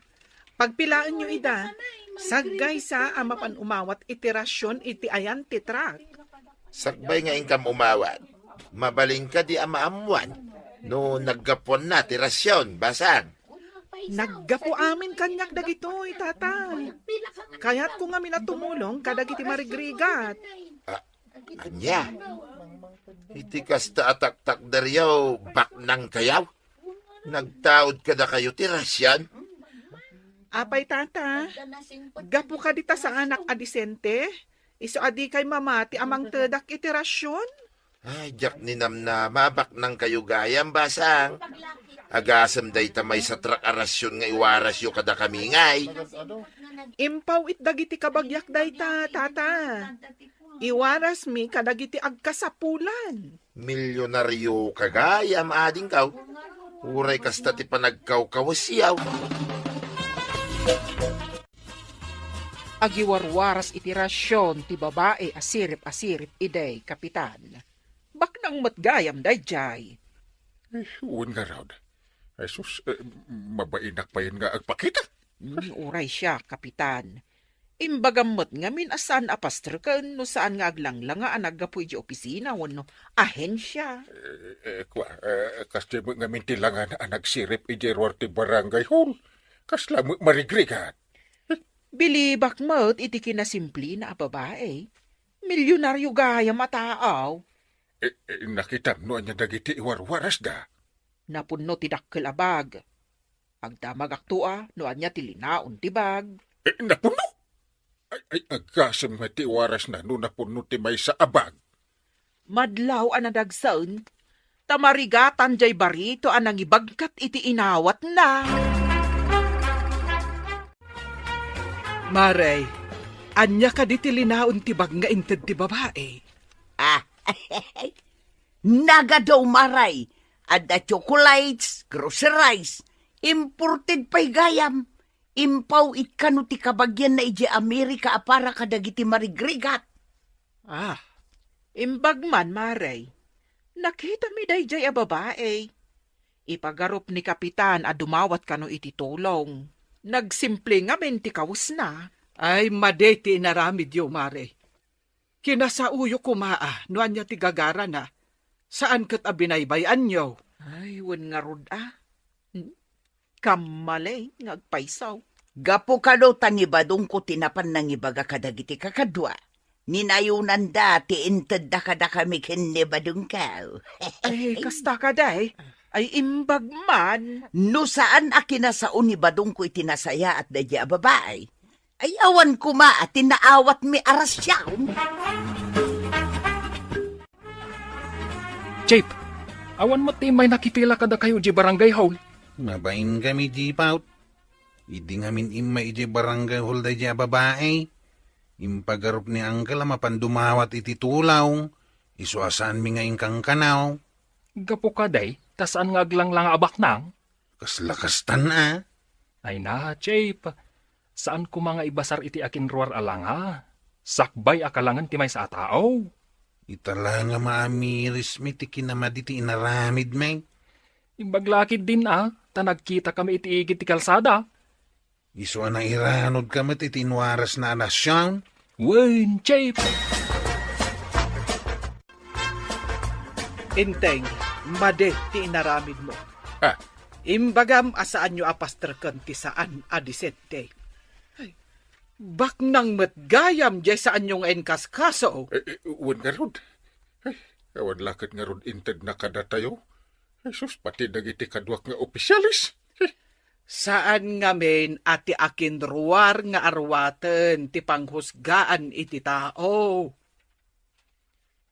Pagpilaenyo ida. Saggaysa a mapan umawat iti rasion iti ayan ti truck. Sakbay nga inkam umawat, mabalin kadi a maammuan no naggapuanna ti rasion, basang? Naggapu amin kaniak dagitoy, tata. Kayatko ngamin a tumulong kadagiti marigrigat. Ah, ania? Iti kasta a taktakderyo, baknangkayo? Nagtaud kadakayo ti rasion? Apay, tata, gapu kadi ta saanak a disente, isu a dikay mamati a mangtedak iti rasion? Ay, diak ninamnama, baknangkayo gayam, basang. Agasem dayta maysa truck a rasion nga iwarasyo kadakami ngay. Impaw-it dagiti kabagiak dayta, tata. Iwarasmi kadagiti agkasapulan. Milyonaryo ka gayam, adingkaw. Uray kasta ti panagkawkawesyaw. Agiwarwaras iti rasion ti babai a sirip a sirip idi, Kapitan. Baknang met gayam daydiay. Eh, wen ngarud. Ay sus, eh, mabainak payen nga agpakita. Hmm, uray siak, Kapitan. Imbagam met ngamin a saan a pastreken no saan nga aglanglangaanag gapu idiay opisina wenno ahensia. Eh, eh, kua, eh, kasdiay met ngamin ti langana a nagsirip idiay ruar ti barangay hall. Kasla met marigrigat. Bilibak met iti kinasimplena a babai. Milyonaryo gayam a tao. Eh, eh, nakitam no ania dagiti iwarwarasda? Napunno ti dakkel a bag. Agdamagakto a no ania ti linaon ti bag. Eh, napunno? Ay, ay, agasem nga ti warasna no napunno ti maysa a bag. Madlaw a nadagsen, ta marigatan diay barito a nangibagkat iti inawatna. Mare, ania kadi ti linaon ti bag nga inted ti babai? Ah, nagadu, Mare. Adda chocolates, groceries. Imported pay gayam. Impaw-it kano ti kabagianna idiay Amerika a para kadagiti marigrigat. Ah, imbag man, Mare. Nakitami daydiay a babai. Ipagarup ni Kapitan a dumawat kano iti tulong. Nagsimple ngamin ti kawesna. Ay, madi ti inaramidyo, Mare. Kinasaoyo koma a no ania ti gagarana. Saan ket a binaybay-anyo. Ay, wen ngarud a. Hmm? Kammalin nga agpayso. Gapu kano ta ni Badongko ti napan nangibaga kadagiti kakadua. Ninayonanda ti intedda kadakami ken ni Badongko. Ay, kasta kadi. Ay, imbag man. No saan a kinasao ni Badongko iti nasayaat daydiay a babai, Ay, awan koma ti naawatmi a rasyon. Chief, awan met ti immay nakipila kadakayo idiay barangay hall? Mabain kami, Chief, out. Idi ngamin immay idiay barangay hall daydiay a babai, impagarup ni Uncle a mapan dumawat iti tulaw, isu a saanmi nga inkankanaw. Gapu kadi, ta saan nga aglanglang a baknang? Kasla kastan a. Ay na, Chief. Saan koma nga ibasar iti akinruar a langa. Sakbay a kalangen ti maysa a tao. Ita la nga maamirismi ti kinamadi ti inaramidmi. Imbag la ketdin a, ta nagkitakami iti igid ti kalsada. Isu a nairanodka met iti inuarasna a nasyon? Wen, Chief. Enteng, madi ti inaramidmo. Ah. Imbagam a saanyo a pasterken ti saan a disente. Ay, baknang met gayam diay saanyo nga inkaskaso. Eh, eh, wen ngarud. Ay, awan la ket ngarud intedna kadatayo. Ay, sus, pati dagiti kaduak nga opisyales. Saan ngamin a ti akinruar nga arwaten ti panghusgaan iti tao.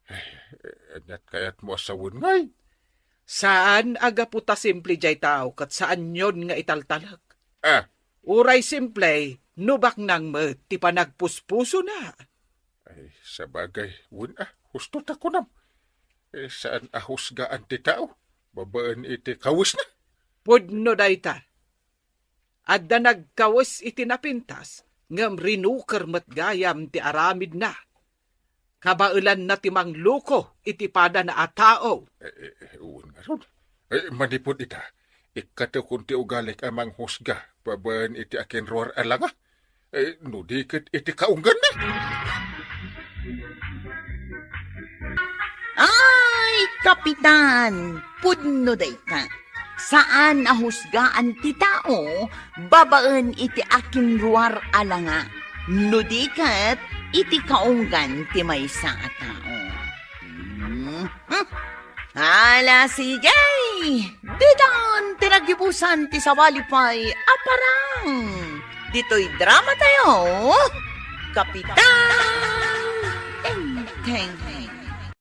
Eh, aniat kayatmo a sawen ngay? Saan a gapu ta simple diay tao ket saanyon nga italtalek. Ah. Uray simple, no baknang met ti panagpuspusona. Ay, sabagay, wen a, husto ta kunam. Eh, saan a husgaan ti tao, babaen iti kawesna. Pudno dayta. Adda nagkawes iti napintas, ngem rinuker met gayam ti aramidna. Kabaelanna ti mangluko iti padana a tao. Eh, eh, eh, wen ngarud. Eh, manipud ita, ikkatokon ti ugalik a manghusga babaen iti akinruar a langa. Eh, no di ket iti kaungganna. Ay, Kapitan, pudno dayta. Saan a husgaan ti tao babaen iti akinruar a langa, no di ket iti kaunggan ti maysa a tao. Hmm. Ala, sige! Ditan ti nagibusan ti sawali pay a parang. Ditoy drama tayo, Kapitan Tengteng.